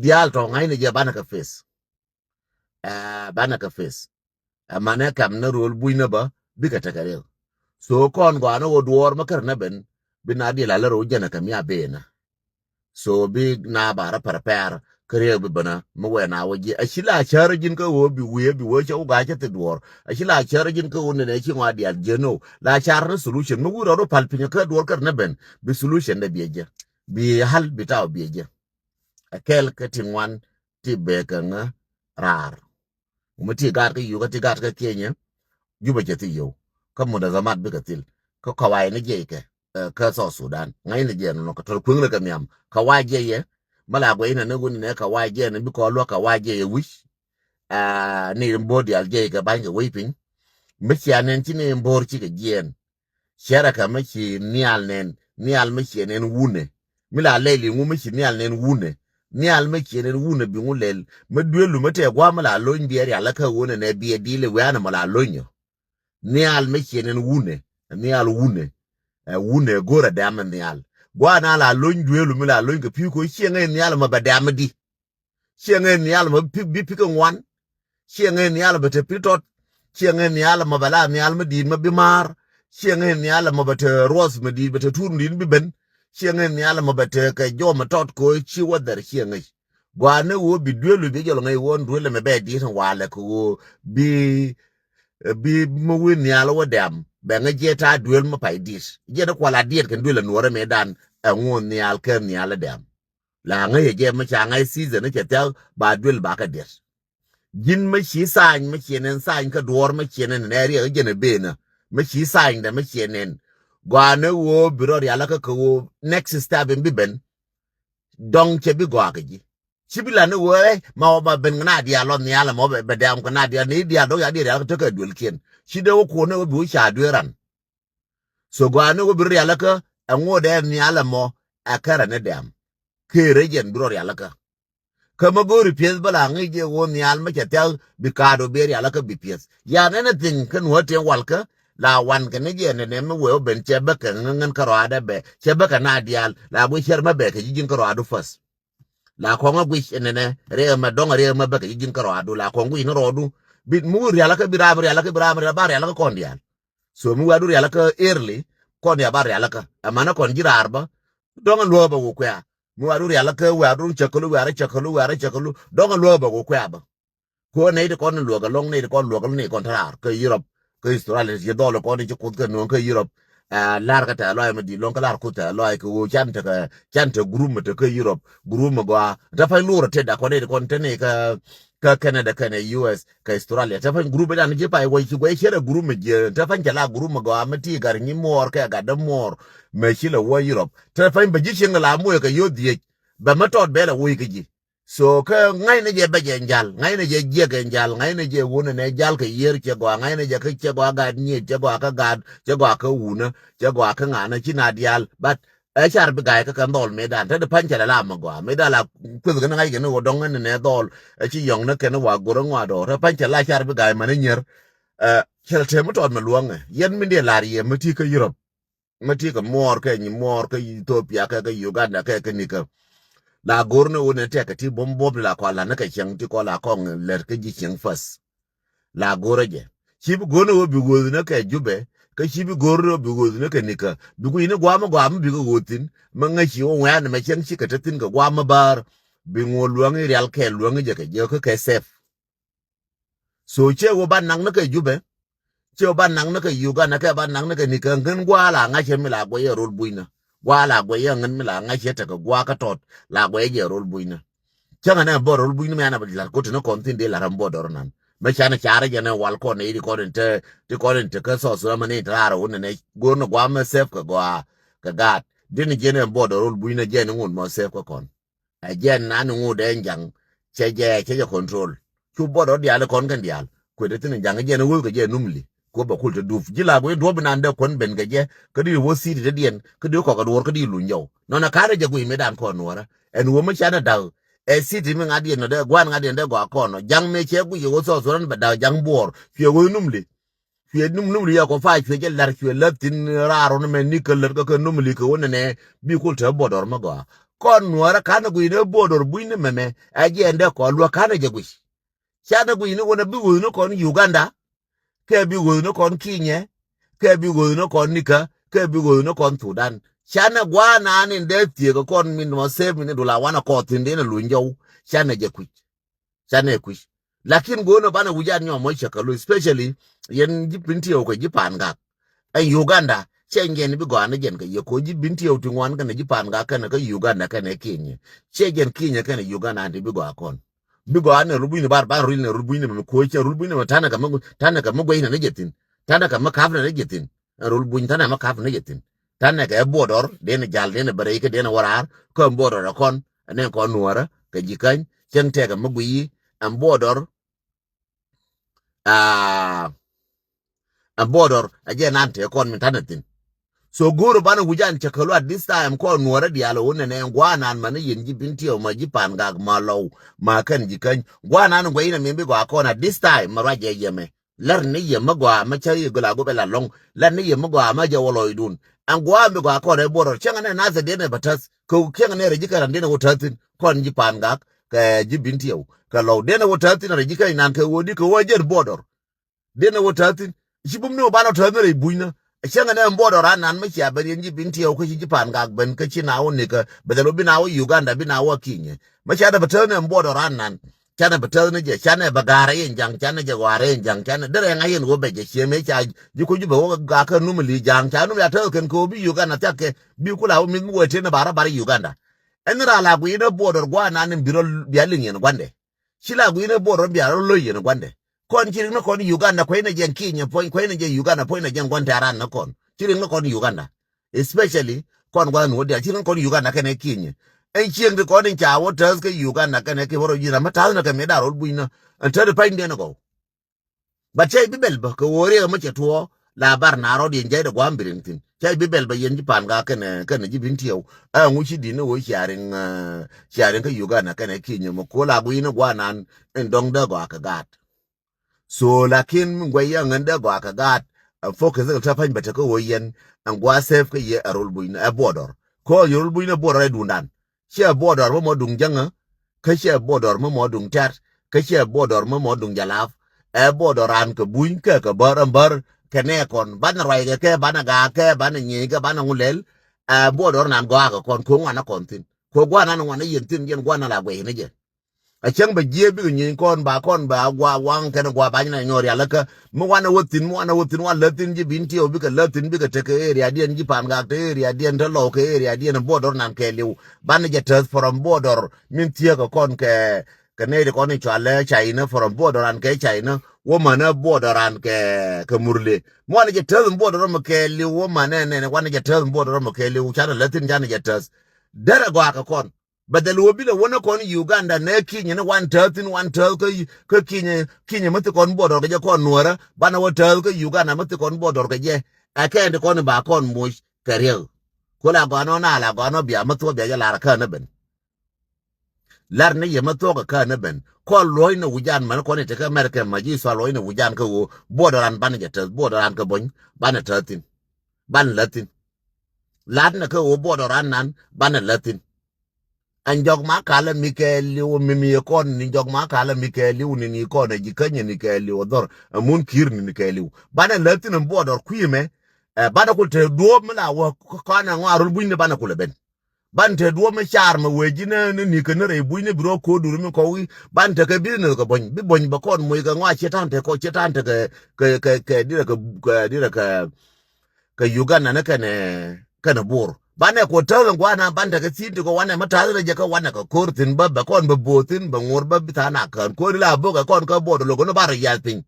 Diaal tɔ̱ ŋa̱cnɛ jɛ banɛ kɛ pith. Ɛ, banɛ kɛ pith. Ɛ manɛ kɛm ni rööl bucnä bä bikɛ tekɛ riɛk. So kɔn gɔaa ni ɣöö duɔɔr mi kär nä ben, bi na diɛl a lär ɣöö jɛnɛ kɛ mi a benä. So bi na ba rɔ prepare kä riɛk bi benä mi wɛn a wä jiɛ. A ci la cär ji̱n kä ɣöö bi wiee bi wee cɛ wä ga̱a̱c cä thi duɔɔr. A ci la cär ji̱n kä ɣöö nɛnɛ ci ŋɔa diaal jiɛ no. La car ni solution mi wi̱i̱ rɔ rɔ pal piny kä duɔɔr kär nä ben, bi solution dɛ biɛ jɛ. Bi hal bi taw biɛ jɛ. Ɛ kɛl kä ti ŋuan ti bek kɛ ŋä raar. Wumi ti gaat kä Uganda, ti gaat kä Kenya, Juba cɛ thi yio̱w. Kä muntazamat bikɛ thil. Kä kawai ni jiɛc kɛ, ɛ, kä South Sudan. Ŋa̱cnɛ jɛ nɔnɔ kɛ tɔl kueŋnɛ kɛ nhiam. Kawai jiɛc yɛ. Mä la guɛcnɛ ni wuni nɛ kawai jiɛc ni bi kɔn luäk kawai jiɛc yɛ wi̱c. Ɛ, ni rin bo̱o̱r diaal jiɛc kɛ ba̱ny kɛ wec piny. Mi cia nɛn ci ni rin bo̱o̱r cikɛ jiɛɛn. Cɛrɛ kɛ mi ci nhial nɛn, nhial mi ciɛ nɛn wunɛ. Mi la lɛy li ŋu mi ci nhial nɛn wunɛ. Nhial mi ciɛ nɛn wunɛ bi ŋu lɛl. Mi duel lu mi tɛ gua̱a̱ mi la lony biɛ rial kä wunɛ nɛ biɛ dil i̱ wianɛ mɔ la lony ɔ. Nhial mi ciɛ nɛn wunɛ, nhial wunɛ. Ɛ wunɛ go̱rɛ dɛm nhial. Gua̱a̱ na la lony duel lu mi la lony kɛ pi̱i̱ ko̱ ciɛ ŋäc nhial mɔ bɛ dɛm di. Ciɛ ŋäc nhial mɔ bi pi̱, bi pi̱ kɛ ŋuan. Ciɛ ŋäc nhial mɔ bɛ te pi̱ tɔt. Ciɛ ŋäc nhial mɔ bɛ la nhial mi di̱i̱t mɔ bi maar. Ciɛ ŋäc nhial mɔ bɛ te ruɔth mi di̱i̱t, bɛ te tuur mi di̱i̱t bi ben. Ciɛ ŋäc nhial mɔ bɛ te kɛ jɔw mi tɔt kɛ ɣöö ci wä dhɛr ciɛ ŋäc. Gua̱a̱r ni ɣöö bi duel wi̱i̱ bi jɔl ŋäc ɣöö duel ɛmɛ bɛ di̱i̱t walɛ kɛ ɣöö bi, bi mi wi̱i̱ nhial wä dɛm bɛ ŋäc jiɛ ta̱a̱ duel mi pay di̱i̱t. Jiɛ ni kual a diɛt kɛn duel ɛ nuɔrɛ mëëdan ɛŋu nhial kɛ nhial ɛ dɛm. La ŋäc ɛ jɛ mi ca ŋa̱c season ni cɛ thia̱k ba duel ba kɛ diɛt. Ji̱n mi ci tha̱a̱ny mi ciɛ nɛn tha̱a̱ny kä duɔ̱ɔ̱r mi ciɛ nɛn nɛ riɛk jɛn ɛ benä. Mi ci tha̱a̱ny dɛ mi ciɛ nɛn. Gɔaa ni ɣöö bi rɔ rial kä kɛ ɣöö next step in bi ben. Dɔ̱ŋ cɛ bi gɔaa kɛ ji̱. Ci bi la ni ɣöö ɛ ma wä ba ben kɛ na diaal lɔ nhial ma wä bɛ dɛm kɛ na diaal ni diaal dɔ̱ŋ ya diaal rial kä tekɛ duelkiɛn. Ci dee wä kuɔn ni ɣöö bi wä ca duel ran. So gɔaa ni wä bi rialikä ɛ ŋot ɛ nhial ɛmɔ ɛ kärɛ ni dɛm. Kërɛ jɛn bi rɔ rialikä. Kä mä go̱o̱ri piɛth bä la ŋi̱i̱c jɛ ɣöö nhial mä cɛ thia̱k bi kaat ɣöö bi rialikä bi piɛth. Yan anything kä nuɔ̱ɔ̱r tiɛŋ walkä la wan kɛ ni jɛ nɛnɛ mi wee wä ben cɛ bä kɛ ŋäŋän kä rɔaadä bɛ cɛ bä kɛ na diaal la guic cär mä bɛ kɛ ji̱ ji̱n kä rɔaadu first. La kɔŋä guic nɛnɛ riɛk mɛ dɔŋ riɛk mɛ bä kɛ ji̱ ji̱n kä rɔaadu la kɔŋ guic ni rɔɔdu. Bi mi wä rialikä bi raam rialikä bi raam rialikä ba rialikä kɔn diaal. So mi wä du rialikä early kɔn ya ba rialikä ɛmɛnɛ kɔn ji̱ raar bä. Dɔŋ luɔ̱ɔ̱bä wä kuɛ̈ɛ̈ mi wä du rialikä wä du cäkälu wä rɛ cäkälu wä rɛ cäkälu dɔŋ luɔ̱ɔ̱bä wä kuɛ̈ɛ̈ bä. Kuɔ nɛy ti kɔn luɔk ɛlɔŋ nɛy ti kɔn luɔk ɛlɔŋ nɛy kɔn te raar kä Europe kä Australia ci dhɔl kɔn ci kuth kä nuɔ̱ŋ kä Europe. Ɛ lar kä tɛ lɔy mi di lɔŋ kä lar kuth tɛ lɔy kɛ ɣöö can tekɛ can te group mi te kä Europe group mi gɔaa te pany lurɛ te da kɔn nɛy ti kɔn te nɛy kä kä Canada kɛnɛ U S kɛ Australia te pany group dan ci pay wä ci guɛy cierɛ group mi jiɛ te pany cɛ la group mi gɔaa mi ti gar nyi muɔɔr kɛ gat dä muɔɔr. Mɛ ci lɛ wä Europe te pany bɛ ji̱ cieŋ la muɔc kɛ yo̱ dhiec bɛ mi tɔt bɛ lɛ woc kä ji̱. So kä ŋa̱cnɛ jɛ bɛ jɛ jal ŋa̱cnɛ jɛ jiɛk jɛ jal ŋa̱cnɛ jɛ wunɛ nɛ jal kɛ yiër cɛ gɔaa ŋa̱cnɛ jɛ kä cɛ gɔaa gat nyiet cɛ gɔaa kä gat cɛ gɔaa kä wunä cɛ gɔaa kä ŋanä ci na diaal. But ɛ car bi ga̱a̱c kä kɛ dhɔl mëëdan te di pa̱ny cɛ lɛ la mi gɔaa mëëdan la kueth kɛn ŋa̱c kɛn wä dɔŋ ɛn nɛ dhɔl. Ɛ ci yɔŋ ni kɛn wa go̱r ŋɔa dɔɔr te pa̱ny cɛ la car bi ga̱a̱c mani nyier. Ɛ cɛ lɛ te mi tɔt mi luɔ̱ŋɛ yɛn mi diɛ lar yɛ mi ti kä Europe. Mä ti kɛ muɔɔr kɛ nyi muɔɔr kä Ethiopia kɛ kɛ Uganda kɛ kɛ nikä. La go̱r ni wun ni tɛk kɛ ti buɔ̱m buɔ̱m ti la kɔn la ni kɛ cieŋ ti kɔn la kɔn lɛr kä ji̱ cieŋ first. La go̱r jɛ ci bi go̱r ni wä bi ɣööth ni kɛ Jubɛ kä ci bi go̱r ni wä bi ɣööth ni kɛ nikä bi ku yini guam guam bi kɛ ɣööth thin. Mä ŋäc ci wä wɛn mɛ cieŋ ci kɛ te thin kɛ guam mä bäär. Bi ŋuɔ luäŋi rial kɛ luäŋi jɛ kɛ jɛ kä kɛ safe. So cɛ wä ba naŋ ni kɛ Jubɛ. Cɛ wä ba naŋ ni kɛ Uganda kɛ ba naŋ ni kɛ nikä ŋän gua̱a̱ la ŋa̱cä mi la guɛyɛ rol bucnä. Gua̱a̱ la guɛyɛ ŋän mi la ŋa̱cä tekɛ gua̱a̱ kä tɔt la guɛyɛ jɛ rol bucnä. Cäŋɛ nɛ bä rol bucnä mi an a bä la̱r ko̱ ti ni kɔn thin dee la̱r ɛn border nan. Mɛ canɛ carɛ jɛ nɛ wal kɔn ni ti kɔn in te ti kɔn in te kä South Sudan mɛ ni te raar wun nɛ go̱r ni gua̱a̱ mɛ safe kɛ gɔaa kɛ gaat. Dini jɛ nɛ border rol bucnä jɛ ni ŋun mɔ safe kä kɔn. Ɛ jɛn nan ŋot ɛ jaŋ cɛ jɛ cɛ jɛ control. Cu buɔt rɔ diaal kɔn kɛn diaal kuet thin jaŋ jɛn wöth kɛ jɛ numli. Ku bɛ kul te dup ji̱ la guiy duɔp inan dee kuɔn ben kɛ jɛ kä di wä city te diɛn kä di kɔk kɛ duɔr kä di luny jɔw nɔnɛ ka̱rɛ jɛ guiy mëëdan kɔn nuɔrä. Ɛn wä mi canɛ da̱k ɛ city mi ŋa̱t diɛn nɔ dee gua̱n ŋa̱t diɛn dee gɔaa kɔn nɔ jaŋ mëë cɛ guiy wä South Sudan bɛ da̱k jaŋ buɔr cuɛ wä numli. Cuɛ num num li yɛ kɔ fa cuɛ jɛ lar cuɛ lät thin raar wä ni mɛ ni kä lät kä kä num li kɛ wä nɛnɛ bi kul te border mä gɔaa. Kɔn nuɔrä kanɛ guiy ni border buny ni mɛmɛ ɛ jɛ ɛn dee kɔn luäk kanɛ jɛ guic. Canɛ guic ni wä nɛ bi ɣöth ni kɔn Uganda kɛ bi ɣöth ni kɔn Kinyɛ kɛ bi ɣöth ni kɔn nikä kɛ bi ɣöth ni kɔn Thudan. Canɛ gua̱a̱ naan in dee thiek kɔn min mɔ sɛp min in dula wanɛ kɔɔth thin dee nɛ luny jɔw. Canɛ jɛ kuic. Canɛ kui̱c. Lakin go̱o̱nä banɛ wi̱c an nyɔmɔ cɛ kɛ lo̱c, especially yɛn ji̱ Bintiɛw kɛ ji̱ Pa̱a̱n Gak. Ɛn Uganda cɛ nyɛn bi gɔaa ni jɛn kɛ yɛ ko̱ ji̱ Bintiɛw ti ŋuan kɛnɛ ji̱ Pa̱a̱n Gak kɛnɛ kä Uganda kɛnɛ Kenya. Cɛ jɛn Kenya kɛnɛ Uganda an ti bi gɔaa kɔn. Bi gɔaa ni rul bunyni bar ban rul ni rul bunyni mɛ ko̱ cɛ rul bunyni mɛ tanɛ kɛ mɛ tanɛ kɛ mɛ guɛy nɛ ni jɛ thin. Tanɛ kɛ mɛ kap nɛ ni jɛ thin. Ɛn rol buny thanɛ mɛ kap ni jɛ thin. Thanɛ kɛ buɔdɔr, denɛ jal, denɛ bɛ rɛy kä denɛ wä raar, kä ɛn buɔdɔr ɛ kɔn, ɛn ɛn kɔn nuɔrä, kɛ ji̱ käny, cäŋ tɛkɛ mi guiyi, ɛn buɔdɔr, aa, ɛn buɔdɔr, ɛ jɛ nan tëë kɔn min thanɛ thin. So go̱o̱rä banɛ wi̱c an cɛ kä luat this time kɔn nuɔrä diaal ɛ wä nɛnɛ ɛn gua̱a̱ nan mani yɛn ji̱ Bintiɛw ma ji̱ Pa̱a̱n Gak ma Lɔw, ma kɛn ji̱ käny. Gua̱a̱ nan guɛy inɛ min bi gɔaa kɔn at this time, ma ruac jɛ yɛmɛ. Lär ni yɛ mi gɔaa mi cä yɛ gɔl a gop ɛ la lɔŋ. Lär ni yɛ mi gɔaa mi jɛ wä lɔcdun. Ɛn gɔaa mi gɔaa kɔn ɛ buɔrɔr cäŋɛ nɛ nath ɛ diɛn ɛ bä täth. Kɛ cäŋɛ nɛ rɛ ji̱ kɛ ran diɛn ɛ wä täth thin. Kɔn ji̱ Pa̱a̱n Gak kɛ ji̱ Bintiɛw kɛ Lɔw diɛn ɛ wä täth thin rɛ ji̱ kɛ inan kɛ wä di kɛ wä jɛr buɔdɔr. Diɛn ɛ wä täth thin. Ci bum ni wä ban wä täth ni rɛ i̱ bucnä. Cäŋɛ nɛ ɛn buɔdɔr an nan mi cia ben yɛn ji̱ Bintiɛw kä ci ji̱ Pa̱a̱n Gak ben kä ci na wä nikɛ bɛ thɛl wä bi na wä Uganda bi na wä Kinyɛ. Mi cia dɛ bɛ täth ni ɛn buɔdɔr an nan. Canɛ bɛ täth ni jɛ, canɛ bɛ ga̱a̱r yɛn ja̱ŋ, canɛ jɛ ɣɔaar yɛn ja̱ŋ, canɛ derɛ ŋa̱c yɛn ɣöö bɛ jɛ ciɛ mëë ca ji̱ kuc ji̱ bɛ wä ga̱a̱ kä num li ja̱a̱ŋ, ca num ya täth kɛn kɛ ɣöö bi Uganda thiak kɛ, bi kula wä mi̱th mi wee tëë ni ba rɔ bar Uganda. Ɛn ni raal a guiy ni border gua̱a̱r nan ni bi rɔ bia liŋ yɛn gua̱ndɛ. Ci la guiy ni border bia rɔ lo̱c yɛn gua̱ndɛ. Kɔn ci riŋ ni kɔn Uganda kuecnɛ jɛ Kinyɛ puɔ̱ny, kuecnɛ jɛ Uganda puɔ̱nynɛ jɛ gua̱n tɛ̈ran ni kɔn. Ci riŋ ni kɔn Uganda. Especially kɔn gua̱n nuɔ̱t diaal ci rin kɔn Uganda kɛnɛ Kinyɛ. Ɛn cieŋ ti kɔn in ca wä täth kä Uganda kɛnɛ Kinyɛ wä rɔ ji̱ ram mi ta̱th ni kɛ mi da̱r rol bucnä. Ɛn täth pany diɛn gɔw. But cɛ bi bɛl bä kɛ wä riɛk mi cɛ tuɔɔ La bar na rɔɔd yɛn jɛy dɛ gua̱a̱m bi riŋ thi̱n. Cä bi bɛl bɛ yɛn ji̱ pa̱a̱n ka kɛnɛ, kɛnɛ ji̱ bin tiɛw. Ɛ ŋu ci di̱n ni ɣöö cia riŋ, ɛ, cia riŋ kä Uganda kɛnɛ Kenya mɛ ko̱ la gui̱n ni gua̱a̱nan in dɔ̱ŋ dee gɔaa kɛ gaat. So lakin mi guay yɛ ŋän dee gɔaa kɛ gaat. Ɛ focus kɛ tɛ pa̱ny bɛ te kä ɣöö yɛn ɛn gua̱a̱ safe kä yɛ ɛ rol buny ɛ border. Kɔ yɛ rol buny ɛ border ɛ dundan. Ciɛ border mɔ mɔ duŋ jäŋä. Kä ciɛ border mɔ mɔ duŋ tɛt. Kä ciɛ border mɔ mɔ duŋ jalap. Ɛ border ran kɛ buny kɛ kɛ bär ɛn bär. Kɛ nɛ kɔn banɛ ruac kɛ kɛ banɛ gaak kɛ banɛ nyieny kɛ banɛ ŋulɛl. Ɛ border nan gɔaa kɛ kɔn ko̱ ŋuanɛ kɔn thi̱n. Ko̱ gua̱a̱nan ŋuanɛ yɛn thi̱n yɛn gua̱a̱nan la guɛc ni jɛ. A cäŋ bɛ jiee bikɛ nyieeny kɔn ba kɔn ba gua waŋ kɛn gua bany na nyɔɔr yalä kä. Mi wanɛ wä thi̱n, mi wanɛ wä thi̱n, wan lä thi̱n ji̱ bin tiɛw bikɛ lä thi̱n bikɛ tekɛ area diɛn ji̱ pa̱a̱n gak te area diɛn te lɔw kɛ area diɛn border nan kɛɛliw. Banɛ jɛ täth from border min thieekä kɔn kɛ, kɛ nɛy ti kɔn in cɔalɛ China from border an kɛ China. Wä mänä border an kɛ, kɛ Murle. Mi wanɛ jɛ täth border mɛ kɛɛliw wä mänä nɛn wanɛ jɛ täth border mɛ kɛɛliw canɛ lä thi̱n canɛ jɛ täth. Derɛ gɔaa kɛ kɔn. Bɛ dhɛl wä bilɛ wä ni kɔn Uganda nɛ Kenya ni wan tääth in wan tääth kä, kä Kenya, Kenya mi thi kɔn border kɛ jɛ kɔn nuɔrä banɛ wä tääth kä Uganda mi thi kɔn border kɛ jɛ. Ɛ kɛn ti kɔn ba kɔn moc kɛ riek. Ko la gɔanɔ na la gɔanɔ bia mi thuɔk bia jɛ lar kä ni ben. Lar ni yɛ mi thuɔk kä ni ben kɔn luɔ̱c ni wi̱can mɛn kɔn itek America ma ji̱ thual luɔ̱c ni wi̱can kä ɣöö border an banɛ jɛ tääth border an kä bony banɛ tääth in. Banɛ lät in. Lat ni kä ɣöö border an nan banɛ lät in. Ɛn jɔk ma kalä mi kɛɛliw mi mi kɔn ni jɔk ma kalä mi kɛɛliw ni ni kɔn ɛ ji̱ känyɛ ni kɛɛliw ɛ dhɔr ɛ mun ki̱i̱r ni ni kɛɛliw. Banɛ lät thi̱n ɛn border kui̱ mɛ. Ɛ banɛ kul te duɔ̱ɔ̱p mi la wä kɔn ɛ ŋɔa rol buny ni banɛ kul ɛ ben. Banɛ te duɔ̱ɔ̱p mi car mɛ wee ji̱ ni ni ni kɛ ni rɛy buny ni bi rɔ ko̱o̱t dur mi kɔwi. Banɛ te kɛ business kɛ buɔ̱ny bi buɔ̱ny bɛ kɔn moc kɛ ŋɔa ciɛ ta̱a̱n te kɔ ciɛ ta̱a̱n te kɛ kɛ kɛ kɛ dirɛ kɛ kɛ dirɛ kɛ kɛ Uganda ni kɛnɛ kɛnɛ Bor. Banɛ kuɔ täth in gua̱a̱na ban tekɛ thi̱n ti kɛ wanɛ mi ta̱th rɛ jɛ kä wanɛ kɛ ko̱r thi̱n bä bɛ kɔn bɛ bo̱o̱ thi̱n bɛ ŋo̱r bä bi tha̱a̱n a kään kuäär ila bo̱kɛ kɔn kä border lo̱k ni ba rɔ yiath piny.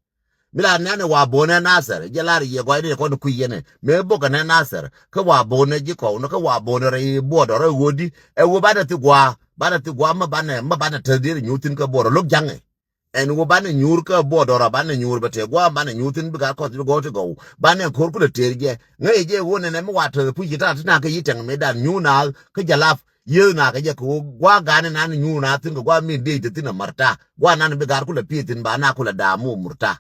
Mi la nɛn wa bo̱o̱nɛ Nasir jɛ lar yɛ gɔaydɛ kɔn kui̱ yɛnɛ mëë bo̱kɛ nɛ Nasir kä wa bo̱o̱nɛ ji̱ kɔw ni kä wa bo̱o̱nɛ rɛy border rɛy ɣöödi. Ɛ ɣöö banɛ thi gua̱a̱ banɛ thi gua̱a̱ mi banɛ mi banɛ täth diet nyuuth thi̱n kä border lo̱k ja̱ŋɛ. Ɛn wä banɛ nyuur kä border a banɛ nyuur bɛ tëë gua̱a̱m banɛ nyuur thi̱n bi gat kɔth bi gɔw ti gɔw. Banɛ ko̱r kulɛ tëër jɛ ŋäcɛ jɛ wä nɛnɛ mi wa tëë puc ci ta̱a̱ ti na̱a̱ kä yi tɛŋ mëë dan nyuur naath kä jalap. Yieth na̱a̱ kä jɛ kɛ wä gua̱a̱ ganɛ nan nyuur naath thi̱n kɛ gua̱a̱ mi dee ti thi̱n a mär ta̱a̱ gua̱a̱ nan bi gat kulɛ pi̱i̱ thi̱n ba na̱a̱ kulɛ da̱a̱m wä mur ta̱a̱.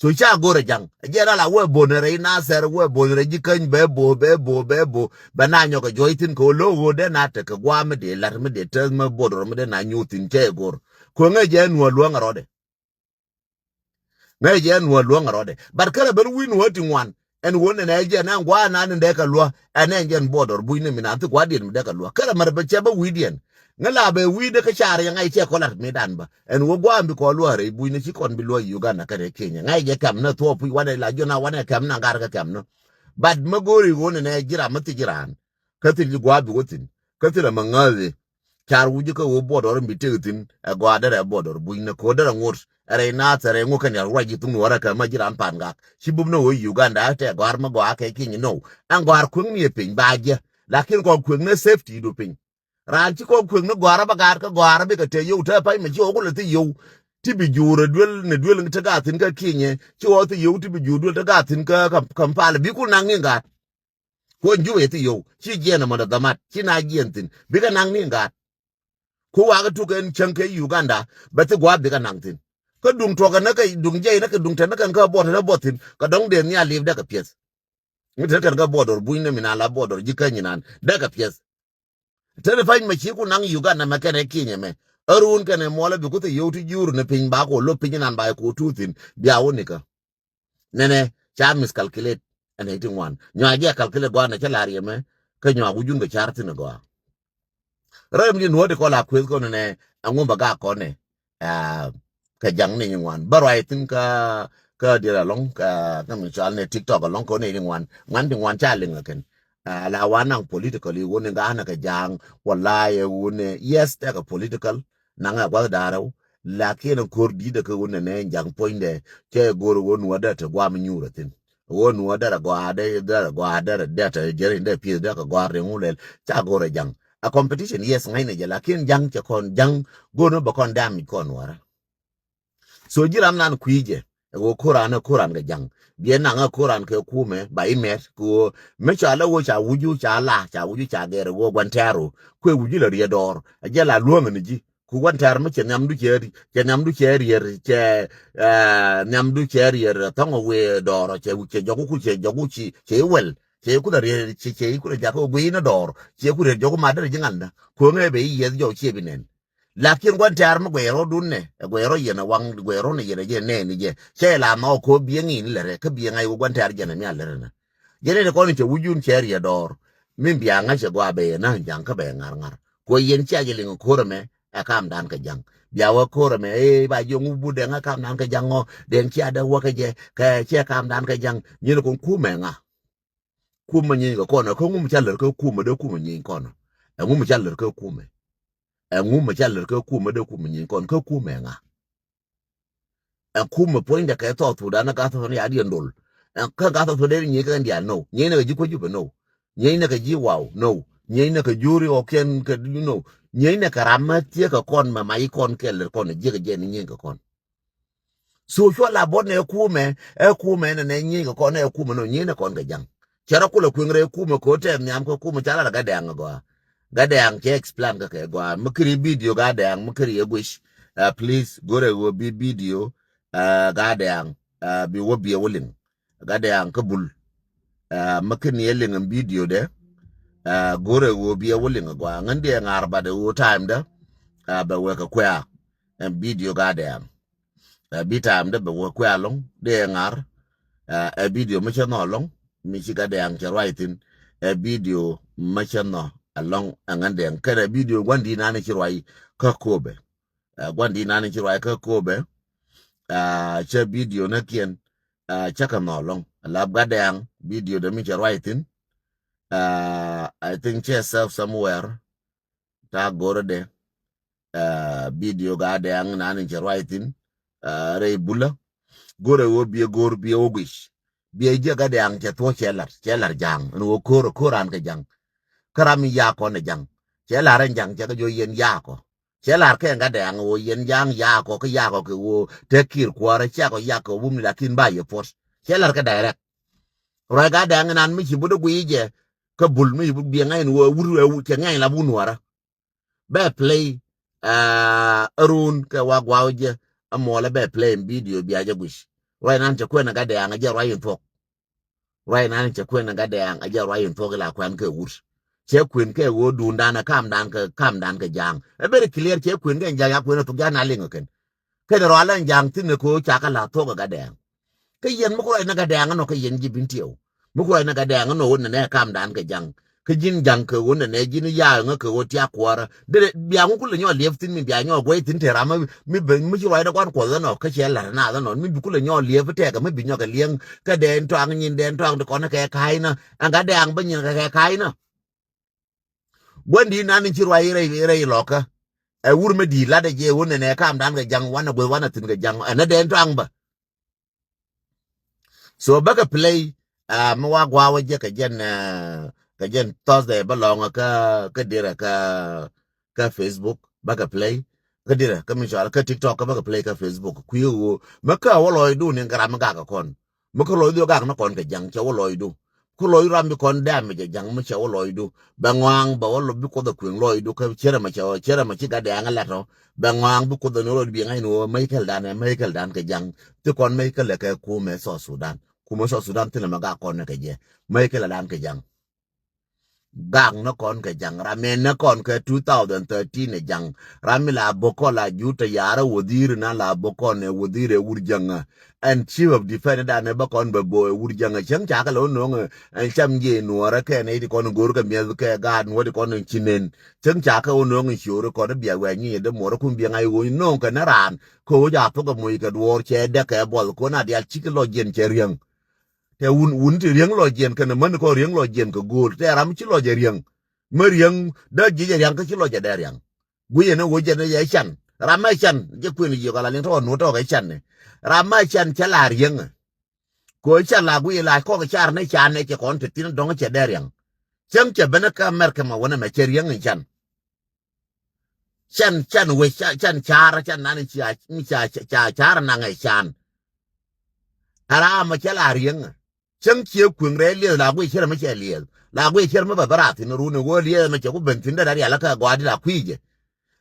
So ca go̱rɛ ja̱ŋ ɛ jɛ ral a wee bo̱n rɛy Nasir wee bo̱n rɛy ji̱ käny bɛ bo̱ bɛ bo̱ bɛ bo̱. Bɛ na nyɔk ɛ juɔc thi̱n kɛ wä lo̱o̱k ɣöö dee na tekɛ gua̱a̱ mi dee la̱t mi dee tääth mi border mi dee na nyuur thi̱n cɛ ɛ go̱r. Kueŋɛ jɛ nuɔ̱ɔ̱r luäŋ ɛ rɔɔdɛ. Ŋäcɛ jɛ nuɔ̱ɔ̱r luäŋ ɛ rɔɔdɛ. But kärɛ ben wi̱i̱ nuɔ̱ɔ̱r ti ŋuan ɛn ɣöö nɛnɛ jɛ nɛ gua̱a̱ nan in dee kɛ luäk ɛn ɛn jɛn border buc ni mi na thi gua̱a̱ diɛn mi dee kɛ luäk kärɛ mär bɛ cɛ bä wi̱i̱ diɛn. Ŋä la bɛ wi̱i̱ dee kä car yɛ ŋa̱c cɛ kɔlat mi dan bä ɛn ɣöö gua̱a̱ bi kɔn luäk rɛy buc ni ci kɔn bi luäk Uganda kɛnɛ Kenya ŋa̱c jɛ kɛm ni thuɔɔk puc wanɛ la jiɔn a wanɛ kɛm na gat kɛ kɛm ni. But mä go̱o̱ri ɣöö nɛnɛ ji̱ ram mi thi ji̱ raan. Kä thil ji̱ gua̱a̱ bi wä thi̱n kä thil ɛmɛ ŋäthi. Car wi̱c kä ɣöö border in bi tëk thi̱n ɛ gɔaa derɛ border buny ni ko̱ derɛ ŋot. Ɛ rɛy naath ɛ rɛy ŋot kɛn ya ruac ji̱ thuŋ nuɔ̱ɔ̱rɛ kɛ ma ji̱ ran pa̱a̱n gak ci bup ni ɣöö Uganda tɛ gɔ̱a̱r mi gɔaa kɛ ki̱ny ni nɔw. Ɛn gɔ̱a̱r kueŋ ni ɛ piny ba jiɛ lakin kɔn kueŋ ni safety du piny. Raan ci kɔn kueŋ ni gɔ̱a̱r ɛ bä gaat kä gɔ̱a̱r ɛ bikɛ tɛ yio̱w te pa̱ny mɛ ci ɣɔw kulɛ thi yio̱w. Ti bi juur ɛ duel ni duel te gaat thi̱n kä ki̱nyɛ ci ɣɔw thi yio̱w ti bi juur duel te gaat thi̱n kä Kampala bi kul naŋ ni gaat. Kuɔn Jubɛ yɛ thi yio̱w ci jiɛn ɛmɔ dɛ dhamat ci na jiɛn thi̱n bikɛ naŋ ni ŋa̱a̱t. Ku wakä tuk ɛn cäŋ kɛ Uganda bɛ thi gua̱a̱th bikɛ naŋ thi̱n. Kä duŋ tuɔkɛ näkɛ duŋ jiɛc näkɛ duŋ te näkɛ kä buɔt te näk buɔt thi̱n kɛ dɔ̱ŋ dee nhial li̱p dee kɛ piɛth. Ŋi te kɛn kä border buny ni mi na la border ji̱ käny inan dee kɛ piɛth. Te ni pa̱ny mɛ ci ku naŋ Uganda mɛ kɛnɛ kinyɛ mɛ. Ärun kɛnɛ muɔlɛ bi ku thi yio̱w ti jur ni piny ba ku lo̱p piny inan ba ku tuuthin bia wä nikä. Nɛnɛ ca miscalculate. Ɛn iti ŋuan nyɔa jɛ calculate gɔaa nɛ cä lar yɛ mɛ. Kä nyɔa ku jun kɛ car thin gɔaa. Rɛm di nuɔt ikɔ la kueth kɔ nɛnɛ. Aŋu bɛ ga kɔnɛ. Kɛ jaŋ ni nyi ŋuan bä ruay thin kä kä dier alɔŋ kä kä mi cual ni TikTok alɔŋ kɔ ni nyi ŋuan ŋuan ti ŋuan ca liŋ kɛn. La wa naŋ political iwuni ŋa na kɛ jaŋ. Wala iwuni yes tɛ kɛ political. Naŋɛ gua̱th da̱rɛw. Lakin ko̱r di̱t ɛ kä wun nɛnɛ ja̱ŋ puɔ̱nydɛ cɛ go̱r wun wä dɛ te guam nyuur ɛ thi̱n. Wun wä dɛrɛ gɔaa dɛ dɛrɛ gɔaa dɛrɛ dɛ te jɛr in dɛ pieth dɛ kɛ gɔaa riŋ wun lɛl ca go̱r ɛ ja̱ŋ. A competition yes ŋäcnɛ jɛ lakin ja̱ŋ cɛ kɔn ja̱ŋ go̱r ni bɛ kɔn damage kɔn wärä. So ji̱ ram nan kui̱ jɛ Ɛ ɣöö ko̱ran ɛ ko̱ran kɛ ja̱ŋ. Biɛ naŋ ɛ ko̱ran kɛ kumɛ ba imɛt kɛ ɣöö mi ca lɛ ɣöö ca wuju ca la ca wuju ca gɛr ɛ ɣöö gua̱n tɛ̈ru kuɛ wuju lɛ riɛ dɔɔr. Ɛ jɛ la luäŋ ni ji̱ ku gua̱n tɛ̈r mi cɛ nhiamdu cɛ ri cɛ nhiamdu cɛ riɛr cɛ, eh, nhiamdu cɛ riɛr thɔŋ ɛ wëë dɔɔr cɛ cɛ jɔku ku cɛ jɔku ci cɛ iwɛl. Cɛ iku la riɛr cɛ cɛ iku la jakä guiy ni dɔɔr cɛ ku riɛr jɔku mat dɛr ji̱ ŋalnä. Kueŋɛ bɛ iyieth jɔw ciɛ bi nɛn. Lakin gua̱n tɛ̈r mi guɛɛr rɔ̱dun nɛ ɛ guɛɛr rɔ yɛn ɛ waŋ guɛɛr rɔ nɛ yɛn ɛ jɛ nɛɛni jɛ cɛ ila nhɔk ko̱ biɛ ŋi̱i̱n lɛrɛ kä biɛ ŋa̱c wä gua̱n tɛ̈r jɛn ɛ mi a lɛrɛ nɛ. Jɛn ɛn kɔn cɛ wujun cɛ riɛ dɔɔr. Min bia ŋa̱c cɛ gɔaa bɛ yɛ na̱ ja̱ŋ kä bɛ ŋa̱r ŋa̱r kuɛ yɛn cia jɛ liŋ ko̱r ɛmɛ. Ɛ kamdan kɛ ja̱ŋ bia wä ko̱r ɛmɛ ɛ ba jiɔŋ wubut dɛŋ ɛ kamdan kɛ ja̱ŋ ɔ dɛŋ cia dɛ wä kɛ jɛ kɛ cɛ kamdan kɛ ja̱ŋ. Nyin kɔn kumɛ ŋa. Kumɛ nyiny kɛ kɔn ɛ kä ŋum ca lär kä kumɛ dee kumɛ nyiny kɔn ɛ ŋum ca lär kä kumɛ. Ɛ ŋum ca lär kä kumɛ dee kumɛ nyiny kɔn kä kumɛ ŋa. Ɛ kumɛ puɔ̱nydɛ kɛ thɔɔth thut dan ɛ gath thɔɔth ni adiɛn dol. Ɛ kä gath thɔɔth dee nyiny kɛ diaal no nyiny nɛ kɛ ji̱ kuä jupɛ no. Nyiny nɛ kɛ ji̱ waw no. Nyiny nɛ kɛ juri ɔ kiɛn kɛ no. Nyiny nɛ kɛ ram mɛ thiee kɛ kɔn mɛ mac kɔn kɛ lär kɔn ɛ jiɛk ɛ jiɛn ni nyiny kɛ kɔn. So cua la bot nɛ kumɛ ɛ kumɛ nɛ nɛ nyiny kɛ kɔn ɛ kumɛ nɔ nyiny nɛ kɔn kɛ jaŋ. Cɛ rɔ kulɛ kuiŋ rɛ kumɛ kɛ tɛm nhiam kɛ kumɛ ca la rɛ Gatdɛŋ gɔaa. Gatdɛŋ cɛ explain kɛ kɛ gɔaa mi kiri video Gatdɛŋ mi kiri yɛ guic. Please go̱rɛ ɣöö bi video Gatdɛŋ bi wä biɛ wä liŋ. Gatdɛŋ kä bul. Mi kin yɛ liŋ in video dɛ go̱rɛ ɣöö biɛ wä liŋ gɔaa ŋän diɛ ŋa̱r bat ɣöö time dä. Bɛ wek kɛ kuɛ̈ɛ̈ ɛn video Gatdɛŋ. Ɛ bi time dä bɛ wä kuɛ alɔŋ dee ŋa̱r. Ɛ video mi cä nhɔ alɔŋ mi ci Gatdɛŋ cɛ ruac thi̱n. Ɛ video mi cä nhɔ alɔŋ ɛ ŋän dɛŋ kɛn ɛ video gua̱n di̱t nani ci ruac kä Köpɛ. Ɛ gua̱n di̱t nani ci ruac kä Köpɛ. Cä video näkiɛn cä kɛ nhɔ alɔŋ lap Gatdɛŋ video dɛ mi cɛ ruac thi̱n. I think cɛ save somewhere. Ta go̱rä dɛ video Gatdɛŋ nani cɛ ruac thi̱n. Rɛy bulä go̱rɛ ɣöö biɛ go̱r biɛ wä guic. Biɛ jiɛ Gatdɛŋ cɛ thuɔ̱k cɛ lar cɛ lar ja̱a̱ŋ ɛn ɣöö ko̱r ko̱r an kɛ ja̱ŋ. Kä ram mi yaak kɔn ɛ ja̱ŋ cɛ lar ɛn ja̱ŋ cɛ kɛ jɔ yɛn yaak kɔ. Cɛ lar kɛ Gatdɛŋ ɣöö yɛn ja̱a̱ŋ yaak kɔ kä yaak kɔ kɛ ɣöö te ki̱r kuäärä cɛ kɔ yak kɛ wum ni lakin ba yɛ puɔt. Cɛ lar kɛ direct. Ruac Gatdɛŋ nan mi ci but ɛ guic jɛ kä bul mi ci but biɛ ŋa̱c ɛn ɣöö wut ɛ wut cɛ ŋa̱c la wun wärä. Bɛ play ɛ run kɛ wa guaw jɛ. Ɛ muɔlɛ bɛ play in video bia jɛ guic. Ruac nan cɛ kuɛn ɛ Gatdɛŋ ɛ jɛ ruac in thuɔk. Ruac nan cɛ kuɛn ɛ Gatdɛŋ ɛ jɛ ruac in thuɔk ila kuɛn kɛ wut. Cɛ kuɛn kɛ ɣöö duundan ɛ kamdan kɛ kamdan kɛ ja̱a̱ŋ ɛ very clear cɛ kuɛn kɛ ja̱a̱ŋ ya kuɛn ɛ thuk ja̱a̱ŋ na liŋ ɛ kɛn. Kɛn rual ɛn ja̱a̱ŋ thi̱n ɛ kɛ ɣöö cakɛ la thuɔk ɛ Gatdɛŋ. Kä yɛn mi ku ruac ni Gatdɛŋ ɛnɔ kä yɛn ji̱ bin tiɛw. Mi ku ruac ni Gatdɛŋ ɛnɔ wun nɛnɛ kamdan kɛ ja̱ŋ. Kä ji̱n ja̱ŋ kɛ wun nɛnɛ ji̱n ya̱a̱ ŋä kɛ wun tiak kuɔrä. Dee biaŋ wun kulɛ nyɔk liɛp thi̱n mi bia nyɔk guɛc thi̱n te ram mi ben mi ci ruac ni gua̱n kuɔth ɛnɔ kä cɛ la̱r nath ɛnɔ mi bi kulɛ nyɔk liɛp tɛkɛ mi bi nyɔk kɛ liɛŋ. Kä dɛn tɔaŋ nyin dɛn tɔaŋ ti kɔn kɛ ka̱a̱cnä ɛn Gatdɛŋ bä nyin kɛ kɛ ka̱a̱cnä. Gua̱n di̱t nan in ci ruac rɛy rɛy lɔkä. Ɛ wur mi di̱i̱t latdɛ jɛ wun nɛnɛ kamdan kɛ ja̱ŋ wanɛ gueth wanɛ thi̱n kɛ ja̱ŋ ɛn ɛ dɛn tɔaŋ bä. So bäkɛ play mi wa gua̱a̱wä jɛ kɛ jɛn kɛ jɛn Thursday bä lɔŋä kä kä dirɛ kä kä Facebook bäkɛ play kä dirɛ kä mi cɔal kä TikTok kä bäkɛ play kä Facebook kui̱ ɣöö mi kä wä lɔcdu ni ram mi gak kɔn. Mi kä lɔcdu gak ni kɔn kɛ ja̱ŋ cɛ wä lɔcdu. Kä lɔcdu ram bi kɔn dɛm mi jɛ ja̱ŋ mi cɛ wä lɔcdu. Bɛ ŋɔaŋ bɛ wä lɔ bi kuoth ɛ kueŋ lɔcdu kä cierɛ mɛ cɛ wä cierɛ mɛ ci Gatdɛŋ ɛ lɛt ɔ. Bɛ ŋɔaŋ bi kuoth ɛ ni rɔ bi ŋa̱c ni wä mɛc kɛl dan ɛ mɛc kɛl dan kɛ ja̱ŋ. Thi kɔn mɛc kɛl ɛ kɛ kumɛ South Sudan. Kumɛ South Sudan thin ɛmɛ gak kɔn ni kɛ jɛ. Mɛc kɛl ɛ dan kɛ ja̱ŋ. Gak ni kɔn kɛ ja̱ŋ ram mɛ ni kɔn kɛ two thousand thirteen ɛ ja̱ŋ. Ram mi la bokɔ la jut tɛ yarä wazir na la bokɔ nɛ wazir ɛ wur ja̱ŋ. Ɛn chief of defense dan ɛ bä kɔn bɛ bo ɛ wur ja̱ŋ cäŋ cakɛ lɛ wä no̱o̱ŋ. Ɛn cam jiɛ nuɔrä kɛ nɛ ti kɔn go̱o̱r kɛ miɛth kɛ gaat nuɔ̱t ti kɔn ci nen. Cäŋ cakɛ wä no̱o̱ŋ ciööri kɔn bia wɛ nyi dee muɔrä kun bia ŋa̱c wä no̱o̱ŋ kɛ nä raan. Kɛ wä ca thok ɛ moc kɛ duɔɔr cɛ dɛk kɛ buɔth kɔn a dial cikɛ lɔ jiɛn cɛ riäŋ. Tɛ wun wun ti riäŋ lɔ jiɛn kɛnɛ män kɔ riäŋ lɔ jiɛn kɛ go̱o̱l tɛ ram ci lɔ jɛ riäŋ. Mä riäŋ dee ji̱ jɛ riaŋ kä ci lɔ jɛ dee riaŋ. Guiyɛ ni wä jɛ ni yɛ can ram mɛ can jɛ kuën jiök ala liŋ tɔk nuɔt tɔk ɛ can ni. Ram mɛ can cɛ la riäŋ. Kɛ ɣöö can la guiyɛ la kɔk car ni can ni cɛ kɔn te thin dɔŋ cɛ dee riaŋ. Cäŋ cɛ ben kä America mɛ wänɛ mɛ cɛ riäŋ in can. Can can wec can car can nan in cia car naŋ ɛ can. Ɛ ram mɔ cɛ la rieŋ. Cäŋ ciɛ kueŋ rɛy lieth la guiy cärɛ mi cɛ lieth. La guiy cärɛ mi bɛ bä rath thin run i̱ ɣöö lieth ɛmɛ cɛ ku ben thi̱n dee la rial kä gɔaa di la kui̱cɛ.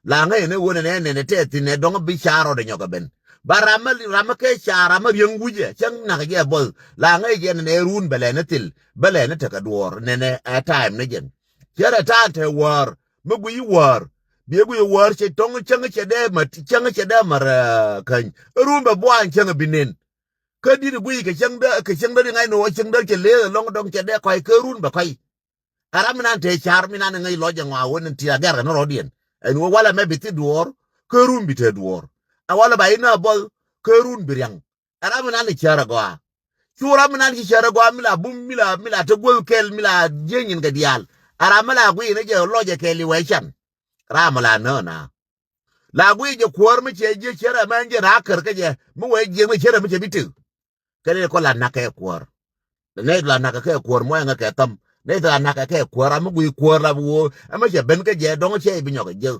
La ŋäc ɛn ɛ ɣöö nɛnɛ nɛnɛ tɛth thin ɛ dɔ̱ŋ bi ca̱r rɔɔdɛ nyɔk ɛ ben. Ba ram mi, ram mi kɛ ca̱r ram mi rieŋ wi̱cɛ cäŋ nak jɛ buɔth. La ŋäc jɛ nɛnɛ run bɛ lɛn ɛ thil bɛ lɛn ɛ tekɛ duɔɔr nɛnɛ ɛ ta̱a̱m ni jɛn. Cärɛ ta̱a̱n te wäär mi guiy wäär. Biɛ guiy wäär cɛ tɔ̱ŋ cäŋ cɛ dee ma cäŋ cɛ dee ma rɛ käny. Run bɛ buany cäŋ bi nen. Kä di̱t guiy kɛ cäŋ dee kɛ cäŋ dee ri ŋa̱c ni wä cäŋ dee cɛ leth ɛlɔ̱ŋ dɔ̱ŋ cɛ dee kɔc kä run bɛ kɔc. Ɛ ram mi nan te ca̱r mi nan ŋäc lɔc ɛ ŋɔa wen in ti agɛr kɛ ni rɔ̱diɛn. Ɛn wä walɛ mɛ bi thi duɔɔr kä run bi te duɔɔr. Ɛ walɛ ba in a bɔl kä run bi riaŋ. Ɛ ram mi nan ti cär ɛ gɔaa. Cu ram mi nan ci cär ɛ gɔaa mi la bum mi la mi la te guäth kɛl mi la jiäny in kɛ diaal. Ɛ ram mi la guiy in jɛ lɔc ɛ kɛl i̱ wee can. Ram mi la nä na. La guiy jɛ kuäär mi cɛ jiɛ cärɛ mɛn jɛ na kär kä jɛ mi wee jiɛn mi cärɛ mi cɛ bi tëk. Kɛ ni kɔ la nak kɛ kuäär. Nɛy la nak kɛ kuäär muɔyɛ ŋä kɛ thäm. Nɛy la nak kɛ kuäär a mi guiy kuäär la bi woo ɛmɛ cɛ ben kä jɛ dɔ̱ŋ cɛ bi nyɔk jɛ.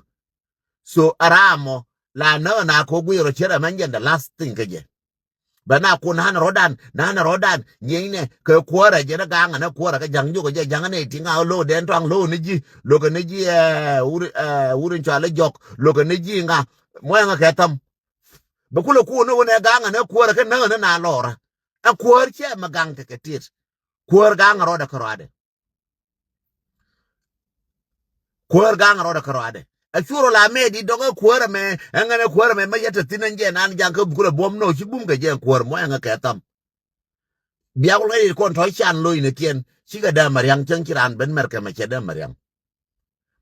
So a ram mɔ la nä na kɔ guiy rɔ cärɛ mɛn jɛ the last thing kä jɛ. Bɛ na kun han rɔdan nan rɔdan nyienynɛ kɛ kuäärä jɛn a gaŋ anɛ kuäärä kɛ ja̱ŋ jok jɛ ja̱ŋ anɛ ti ŋa lo̱o̱ dɛn tɔaŋ lo̱o̱ ni ji̱ lo̱kɛ ni ji̱ ɛ wur ɛ wur in cɔal i̱ jɔk lo̱kɛ ni ji̱ ŋa muɛŋä kɛ thäm. Bɛ kulɛ kun ni wun ɛ gaŋ anɛ kuäärä kɛ näŋ anɛ na lɔrä. Ɛ kuäär cɛ mɛ gaŋ tekɛ tit. Kuäär gaŋ rɔdɛ kärɔadɛ. Kuäär gaŋ rɔdɛ kärɔadɛ. Ɛ curɔ la mɛ di dɔŋ ɛ kuäär ɛmɛ ɛ ŋɛn ɛ kuäär ɛmɛ mɛ yɛ te thin ɛn jɛ nan jaŋ kä bukul ɛ buɔ̱m nɔ ci bum kɛ jɛ ɛ kuäär muɛŋä kɛ thäm. Biak wä ŋäc kɔn tɔ̱ can lo̱c ni kiɛn cikɛ dee mɛ riaŋ cäŋ ci raan ben mɛr kɛ mɛ cɛ dee mɛ riaŋ.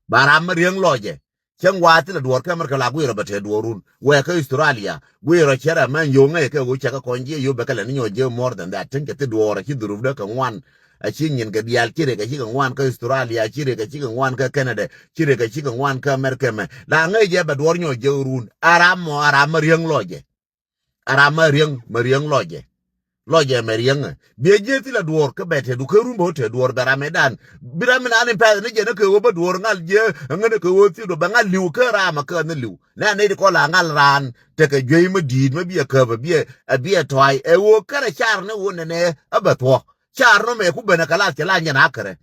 Ba ram mɛ riäŋ lɔcɛ cäŋ wa thilɛ duɔ̱ɔ̱r kä mɛr kɛ la guiy rɔ bɛ te duɔ̱ɔ̱run wɛɛ kä Australia guiy rɔ cɛ rɛ mɛn yo̱o̱ŋ ŋäc kɛ ɣöö cɛ kɛ kɔn jiɛ yo̱o̱ bɛ kɛ lɛ ni nyɔɔc jiɛ more than that. Tin cɛ thi duɔ̱ɔ̱r a ci dhuruf dee kɛ ŋuan a ci nyin kɛ diaal ci rek a ci kɛ ŋuan kä Australia ci rek a ci kɛ ŋuan kä Canada ci rek a ci kɛ ŋuan kä America mɛ la ŋäc jɛ bɛ duɔ̱ɔ̱r nyɔɔc jiɛ run a ram mɔ a ram mɛ riäŋ lɔcɛ. A ram mɛ riäŋ mɛ riäŋ lɔcɛ. Lɔcɛ mɛ riäŋ ɛ biɛ jiɛ thilɛ duɔ̱ɔ̱r kä bɛ te du kä run bä te duɔ̱ɔ̱r bɛ ram ɛ dan bi ram mi nan in pɛth ni jɛ ni kɛ ɣöö bä duɔ̱ɔ̱r ŋal jiɛ ŋän kɛ ɣöö thil du bɛ ŋal li̱w kä ram ɛ kä ni li̱w. Nɛ ni di kɔn la ŋal raan tekɛ juey mi di̱i̱t mi biɛ käp ɛ biɛ ɛ biɛ tɔ̱a̱c ɛ ɣöö kärɛ car ni ɣöö nɛnɛ ɛ bɛ thuɔ̱k. Car ni mɛ ku ben ɛ kɛ lath cɛ la nyɛn a kärɛ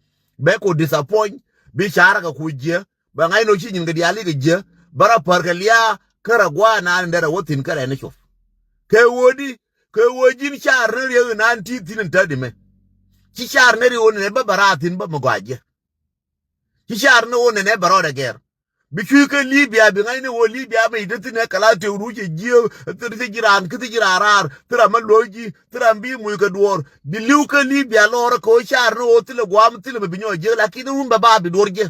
bɛ ku disappoint bi car kɛ ku jiɛ. Bɛ ŋa̱c ni ɣöö ci nyin kɛ diaal ikɛ jiɛ bä rɔ pär kɛ lia̱a̱ kärɛ gua̱a̱ naan in derɛ wä thi̱n kärɛ ni cop. Kɛ ɣöö di kɛ ɣöö ji̱n car ni riek inan ti thi̱n in tätdi mɛ. Ci car ni riek ɣöö nɛnɛ bä bɛ raar thi̱n bä mi gɔaa jiɛ. Ci car ni ɣöö nɛnɛ bɛ rɔɔdɛ gɛr. Bi cui̱ kä Libia bi ŋa̱c ni ɣöö Libia mɛ i̱ te thi̱n ɛ kɛ la tëë ruuc ɛ jiääk thir thi̱ ji̱ raan kä thi̱ ji̱ raan raar thi̱ ram mi luɔ̱k ji̱ thi̱ ram bi muc kɛ duɔ̱ɔ̱r bi li̱w kä Libia lɔɔr kä ɣöö car ni ɣöö thilɛ gua̱a̱m thilɛ mɛ bi nyɔɔc jiääk lakin run bɛ ba bi duɔ̱ɔ̱r jiɛ.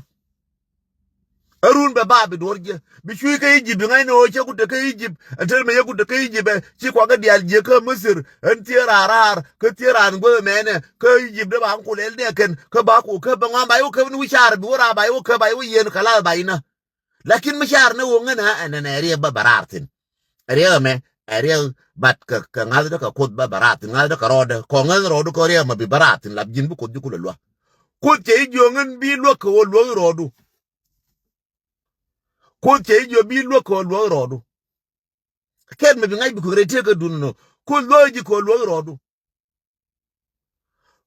Ɛ run bɛ ba bi duɔ̱ɔ̱r jiɛ bi cui̱ kä Ijip bi ŋa̱c ni ɣöö cä ku te kä Ijip. Ɛn te mɛ yɛ ku te kä Ijip ɛ ci kuakä diaal jiɛ kä Misir ɛn thiee raar raar kä thiee raan guäth ɛmɛnɛ kä Ijip dee ba ŋu ku lɛl dee kɛn kä ba ku käp bɛ ŋuan ba yɛ wä käp ni wi̱c car bi wä raar ba yɛ wä käp ba yɛ wä yieen kɛ lath ba inä. Lakin mi car ni wä ŋän ɛ ɛn ɛn ɛ riɛk bä bɛ raar thi̱n. Ɛ riɛk ɛmɛ ɛ riɛk bat kɛ kɛ ŋa̱thdä kɛ kuoth bä bɛ raar thi̱n ŋa̱thdä kɛ rɔɔdä kɔ ŋän rɔɔdu kɛ riɛk ɛmɛ bi bä raar thi̱n lap ji̱n bi kuoth ji̱ kulɛ luäk. Kuoth cɛ i̱ jiöŋ in bi luäk kɛ ɣöö luäk rɔɔdu. Kuoth cɛ i̱ jiöŋ bi luäk kɛ ɣöö luäk rɔɔdu. Kɛn mɛ bi ŋa̱c bi kuek rɛy tëëkädun nɔ kuoth luäk ji̱ kɛ ɣöö luäk rɔɔdu.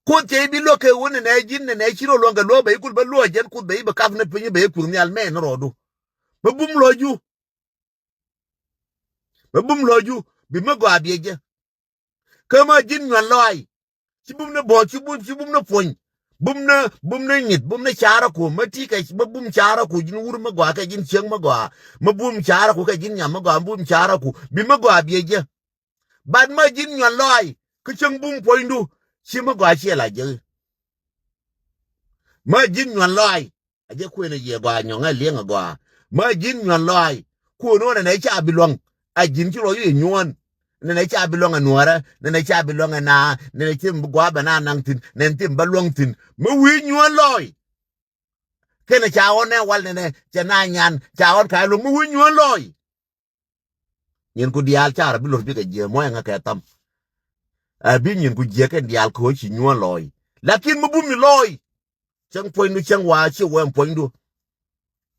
Kuoth cɛ i̱ bi luäk kɛ ɣöö nɛnɛ ji̱n nɛnɛ ci rɔ luäŋ kɛ luäk bɛ i̱ kul bä luäk jɛn kuoth bɛ i̱ bɛ kap ni piny bɛ i̱ kuek nhial mɛn rɔɔdu. Mɛ bum lɔ̱cdu. Mɛ bum lɔ̱cdu bi mi gɔaa biɛ jɛ. Kä ma ji̱n nyuan lɔaac ci bum ni bɔɔth ci bum ci bum ni puɔ̱ny. Bum ni bum ni nyith bum ni ca̱r aku ma ti kɛ ma bum ca̱r aku ji̱n wur mi gɔaa kɛ ji̱n cieŋ mi gɔaa ma bum ca̱r aku kɛ ji̱n nyam mi gɔaa ma bum ca̱r aku bi mi gɔaa biɛ jɛ. Bat ma ji̱n nyuan lɔaac kä cieŋ bum puɔ̱nydu ci mi gɔaa ciɛ la jek. Ma ji̱n nyuan lɔaac a jɛ kuënɛ yiëë gɔaa nyɔŋɛ liɛŋɛ gɔaa. Ma ji̱n nyuan lɔaac kuɔn ɣän ɛnɛ ca bi luäŋ. A ji̱n ci luɔc wi̱i̱ nyuɔ̱ɔ̱n nɛnɛ ca bi luäŋ ɛ nuɔ̱ɔ̱rä nɛnɛ ca bi luäŋ ɛ na nɛnɛ ci bi gua̱a̱ bɛ na naŋ thi̱n nɛn thim bä luäŋ thi̱n mi wi̱i̱ nyuɔ̱ɔ̱n lɔɔc. Kɛnɛ ca ɣɔn nɛ wal nɛnɛ cɛ na nyan ca ɣɔn ka̱a̱c luäŋ mi wi̱i̱ nyuɔ̱ɔ̱n lɔɔc. Nyinku diaal carɛ bi lo̱r bikɛ jiɛ muɔ̱yɛ ŋä kɛ tham. Ɛ bi nyinku jiɛ kɛn diaal ko̱ ci nyuɔ̱ɔ̱n lɔɔc. Lakin mi bum ni lɔɔc. Cäŋ puɔ̱nydu cäŋ wa ci wɛm puɔ̱nydu.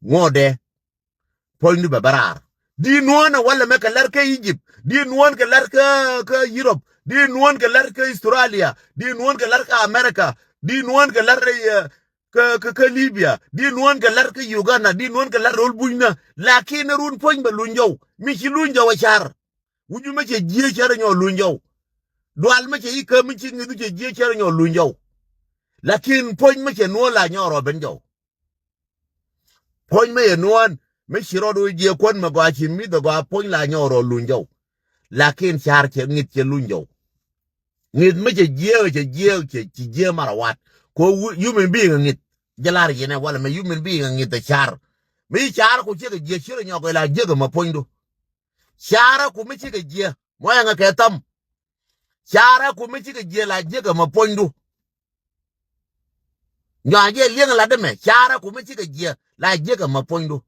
Ŋuɔ̱tdɛ puɔ̱nydu bɛ bä raar. Di nuɔ̱ɔ̱n ɛ walɛ mɛ kɛ lɛr kä Egypt di nuɔ̱ɔ̱n kɛ lɛr kä kä Europe. Di nuɔ̱n kɛ lar kä Australia, di nuɔ̱n kɛ lar kä America, di nuɔ̱n kɛ lar, eh, kä, kä, kä Libya, di nuɔ̱n kɛ lar kä Uganda, di nuɔ̱n kɛ lar rol bunyna. Lakin run puɔ̱ny bɛ luny jɔw. Mi ci luny jɔw a car. Wi̱cu mi cɛ jiee cɛ rɔ nyɔ luny jɔw. Dual mi cɛ ikä mi ci ŋi̱thu cɛ jiee cɛ rɔ nyɔ luny jɔw. Lakin puɔ̱ny mi cɛ nuɔ̱n la nyɔ rɔ ben jɔw. Puɔ̱ny mi yɛ nuɔ̱ɔ̱n mi ci rɔɔd wä jiɛ kuɔ̱n mi gɔaa ci mi̱th ɛ gɔaa puɔ̱ny la nyɔk rɔ luny jɔw. Lakin car cɛ ŋi̱th cɛ luny jɔw. Ŋi̱th mi cɛ jiɛ cɛ jiɛ cɛ ci jiɛ mara wat. Ko human being ɛ ŋi̱th. Jɛ lar yinɛ walɛ mɛ human being ɛ ŋi̱th ɛ car. Mi car ku cikɛ jiɛ ci rɔ nyɔk ila jiɛ kɛ mɛ puɔ̱nydu. Car ku mi cikɛ jiɛ mɔ yɛ ŋɛ kɛ tham. Car ku mi cikɛ jiɛ la jiɛ kɛ mɛ puɔ̱nydu. Nyɔaŋ jiɛ liɛŋ la dämɛ carɛ ku mi cikɛ jiɛ la jiɛ kɛ ma puɔ̱nydu.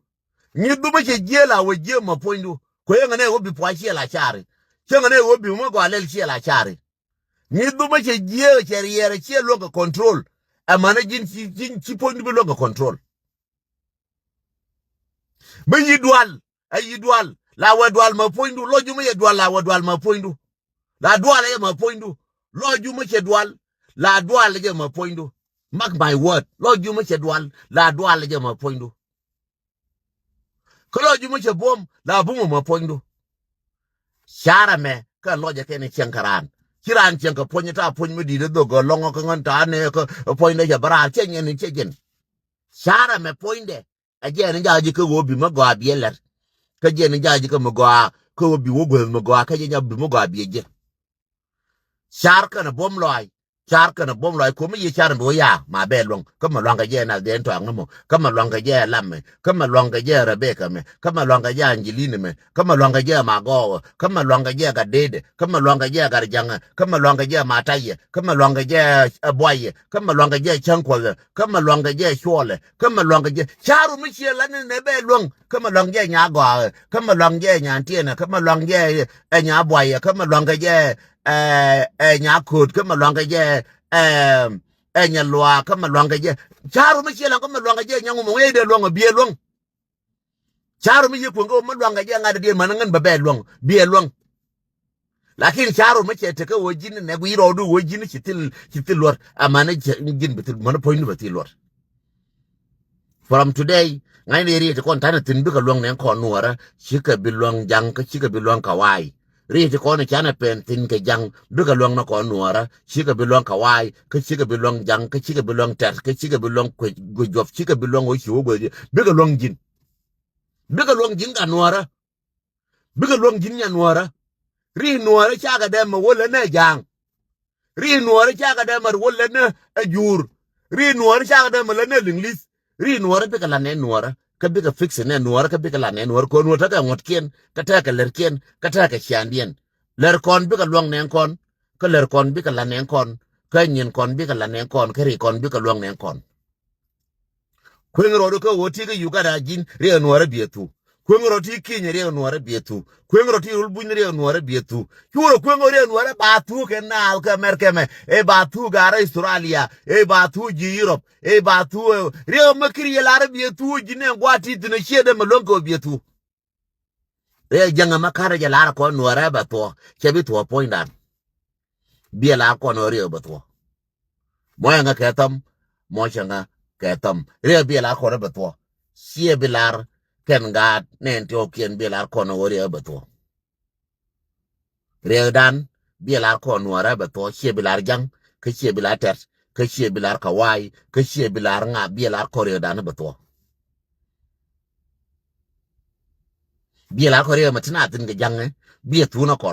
Nyi dhumä cɛ jiɛ la wä jiɛ ma puɔ̱nydu. Kuɛ ŋä nɛ wä bi pua̱ ciɛ la cari. Cä ŋä nɛ wä bi mä gɔa lɛl ciɛ la cari. Nyi dhumä cɛ jiɛ cɛ riɛɛrɛ ciɛ luɔ̱ŋ kɛ control. Ɛmɛnɛ ji̱n ci, ci, ci puɔ̱nydu bi luɔ̱ŋ kɛ control. Bi yi dual, a yi dual la wä dual ma puɔ̱nydu. Lɔ jumä yɛ dual la wä dual ma puɔ̱nydu. La dual yɛ ma puɔ̱nydu. Lɔ jumä cɛ dual la dual yɛ ma puɔ̱nydu. Mark my word. Lɔ jumä cɛ dual la dual yɛ ma puɔ̱nydu. Kä lɔ jumä cɛ buɔ̱m la bumä ma puɔ̱nydu. Carɛ mɛ kä lɔcɛ kɛn cieŋ kä raan. Ci raan cieŋ kä puɔ̱ny ta puɔ̱ny mi di̱t dhok gɔ lɔŋɔ kä ŋän ta nɛ kä puɔ̱nydɛ cɛ bä raar cɛ nyɛn cɛ jɛn. Carɛ mɛ puɔ̱nydɛ. Ɛ jɛ ni ja̱a̱ ji̱ kä ɣöö bi mä gɔaa biɛ lɛr. Kä jɛ ni ja̱a̱ ji̱ kä mi gɔaa kä ɣöö bi wä guäth mi gɔaa kä jɛ ja̱a̱ bi mä gɔaa biɛ ji̱. Car kɛnɛ buɔ̱m lɔaac. Car kɛnɛ buɔ̱m lɔaac komi yië car ni bi wä yaa ma bɛ luäŋ. Kä ma luaŋ kɛ jɛ nath dee ni tɔaŋ ni mɔ. Kä ma luaŋ kɛ jɛ lam mɛ. Kä ma luaŋ kɛ jɛ Rebeka mɛ. Kä ma luaŋ kɛ jɛ Angelina mɛ. Kä ma luaŋ kɛ jɛ Magɔɔk. Kä ma luaŋ kɛ jɛ Gatdede. Kä ma luaŋ kɛ jɛ Gatjaŋ. Kä ma luaŋ kɛ jɛ Matayɛ. Kä ma luaŋ kɛ jɛ, ɛ, Buayɛ. Kä ma luaŋ kɛ jɛ Cäŋkuɔth. Kä ma luaŋ kɛ jɛ Cuɔlɛ. Kä ma luaŋ kɛ jɛ. Caru mi ciɛ la ni nɛ bɛ luäŋ. Kä ma luaŋ jɛ Nyagɔaa. Kä ma luaŋ jɛ Nyantiɛnɛ. Kä ma luaŋ jɛ, ɛ, Nyabuayɛ. Kä ma luaŋ kɛ jɛ, ɛ, ɛ, Nyakoot. Kä ma luaŋ kɛ jɛ, ɛ, ɛ, Nyaluaak. Kä ma luaŋ kɛ jɛ. Caru mi ciɛ la kä ma luaŋ kɛ jɛ Nyangumɔ ŋäc dee luäŋ a biɛ luäŋ. Caru mi yie kueŋ kä wä mi luaŋ kɛ jɛ ŋa̱t diɛn män ŋän bɛ bɛ luäŋ biɛ luäŋ. Lakin caru mi cɛ tekä wä ji̱n nɛ guiy rɔɔdu wä ji̱n ci thil ci thil luɔr. Amanɛ ji̱n bi thil män puɔ̱nydu bɛ thil luɔr. From today ŋa̱cni riet kɔn tanɛ thi̱n bikɛ luäŋ nɛ kɔn nuɔrä. Cikɛ bi luäŋ jaŋ kä cikɛ bi luäŋ kawai. Riet kɔn canɛ pɛn thi̱n kɛ jaŋ bikɛ luäŋ nɛ kɔn nuɔrä. Cikɛ bi luäŋ kawai kä cikɛ bi luäŋ jaŋ kä cikɛ bi luäŋ tɛr kä cikɛ bi luäŋ kuec guic juɔp cikɛ bi luäŋ wä ci wä guic bikɛ luäŋ ji̱n. Bikɛ luäŋ ji̱n ka nuɔrä. Bikɛ luäŋ ji̱n nya nuɔrä. Ri nuɔrä cakɛ dee mɛ wä lät nɛ ja̱a̱ŋ. Ri nuɔrä cakɛ dee mɛ wä lät nɛ ɛ juur. Ri nuɔrä cakɛ dee mɛ lät nɛ liŋlith. Ri nuɔrä bikɛ la nɛ nuɔrä kä bikɛ fix nɛ nuɔrä kä bikɛ la nɛ nuɔrä kɔn wä tekɛ ŋuɔ̱tkiɛn kä tekɛ lärkiɛn kä tekɛ ciaandiɛn. Lär kɔn bikɛ luäŋ nɛ kɔn kä lär kɔn bikɛ la nɛ kɔn kä nyin kɔn bikɛ la nɛ kɔn kä ri kɔn bikɛ luäŋ nɛ kɔn. Kueŋ rɔɔdu kä ɣöö ti kä Uganda ji̱n riɛk nuɔɔrä biɛ thu. Kueŋ rɔɔdu ti Kenya riɛk nuɔɔrä biɛ thu. Kueŋ rɔɔdu ti rul buny riɛk nuɔɔrä biɛ thu. Curɛ kueŋ rɔɔdu riɛk nuɔɔrä ba thu kɛ naath kä America mɛ. Ɛ ba thu garä Australia. Ɛ ba thu ji̱ Europe. Ɛ ba thu, ɛ, riɛk mɛ kiri yɛ larä biɛ thu ji̱n ɛ gua̱a̱t ti thi̱n ɛ ciɛ dee mɛ luäŋ kɛ ɣöö biɛ thu. Riɛk jäŋä mä ka̱rä jɛ lar kɔn nuɔrɛ bɛ thuɔ cɛ bi thuɔ puɔ̱nydan. Biɛ lar kɔn ɣä riɛk bɛ thuɔ. Mɔ cɛ ŋä kɛ thɔm, mɔ cɛ ŋä kɛ thɔm. Riɛk biɛ lar kɔn bɛ thuɔ. Ciɛ bi lar kɛn gaat nɛn tiɔɔkiɛn biɛ lar kɔn ɣä riɛk bɛ thuɔ. Riɛkdan biɛ lar kɔn nuɔrɛ bɛ thuɔ ciɛ bi lar jaŋ kä ciɛ bi lar tɛt kä ciɛ bi lar kawai kä ciɛ bi lar ŋa biɛ lar kɔn riɛkdan bɛ thuɔ. Biɛ lar kɔn riɛk mɛ ti na thin kɛ jaŋ biɛ thunä kɔn.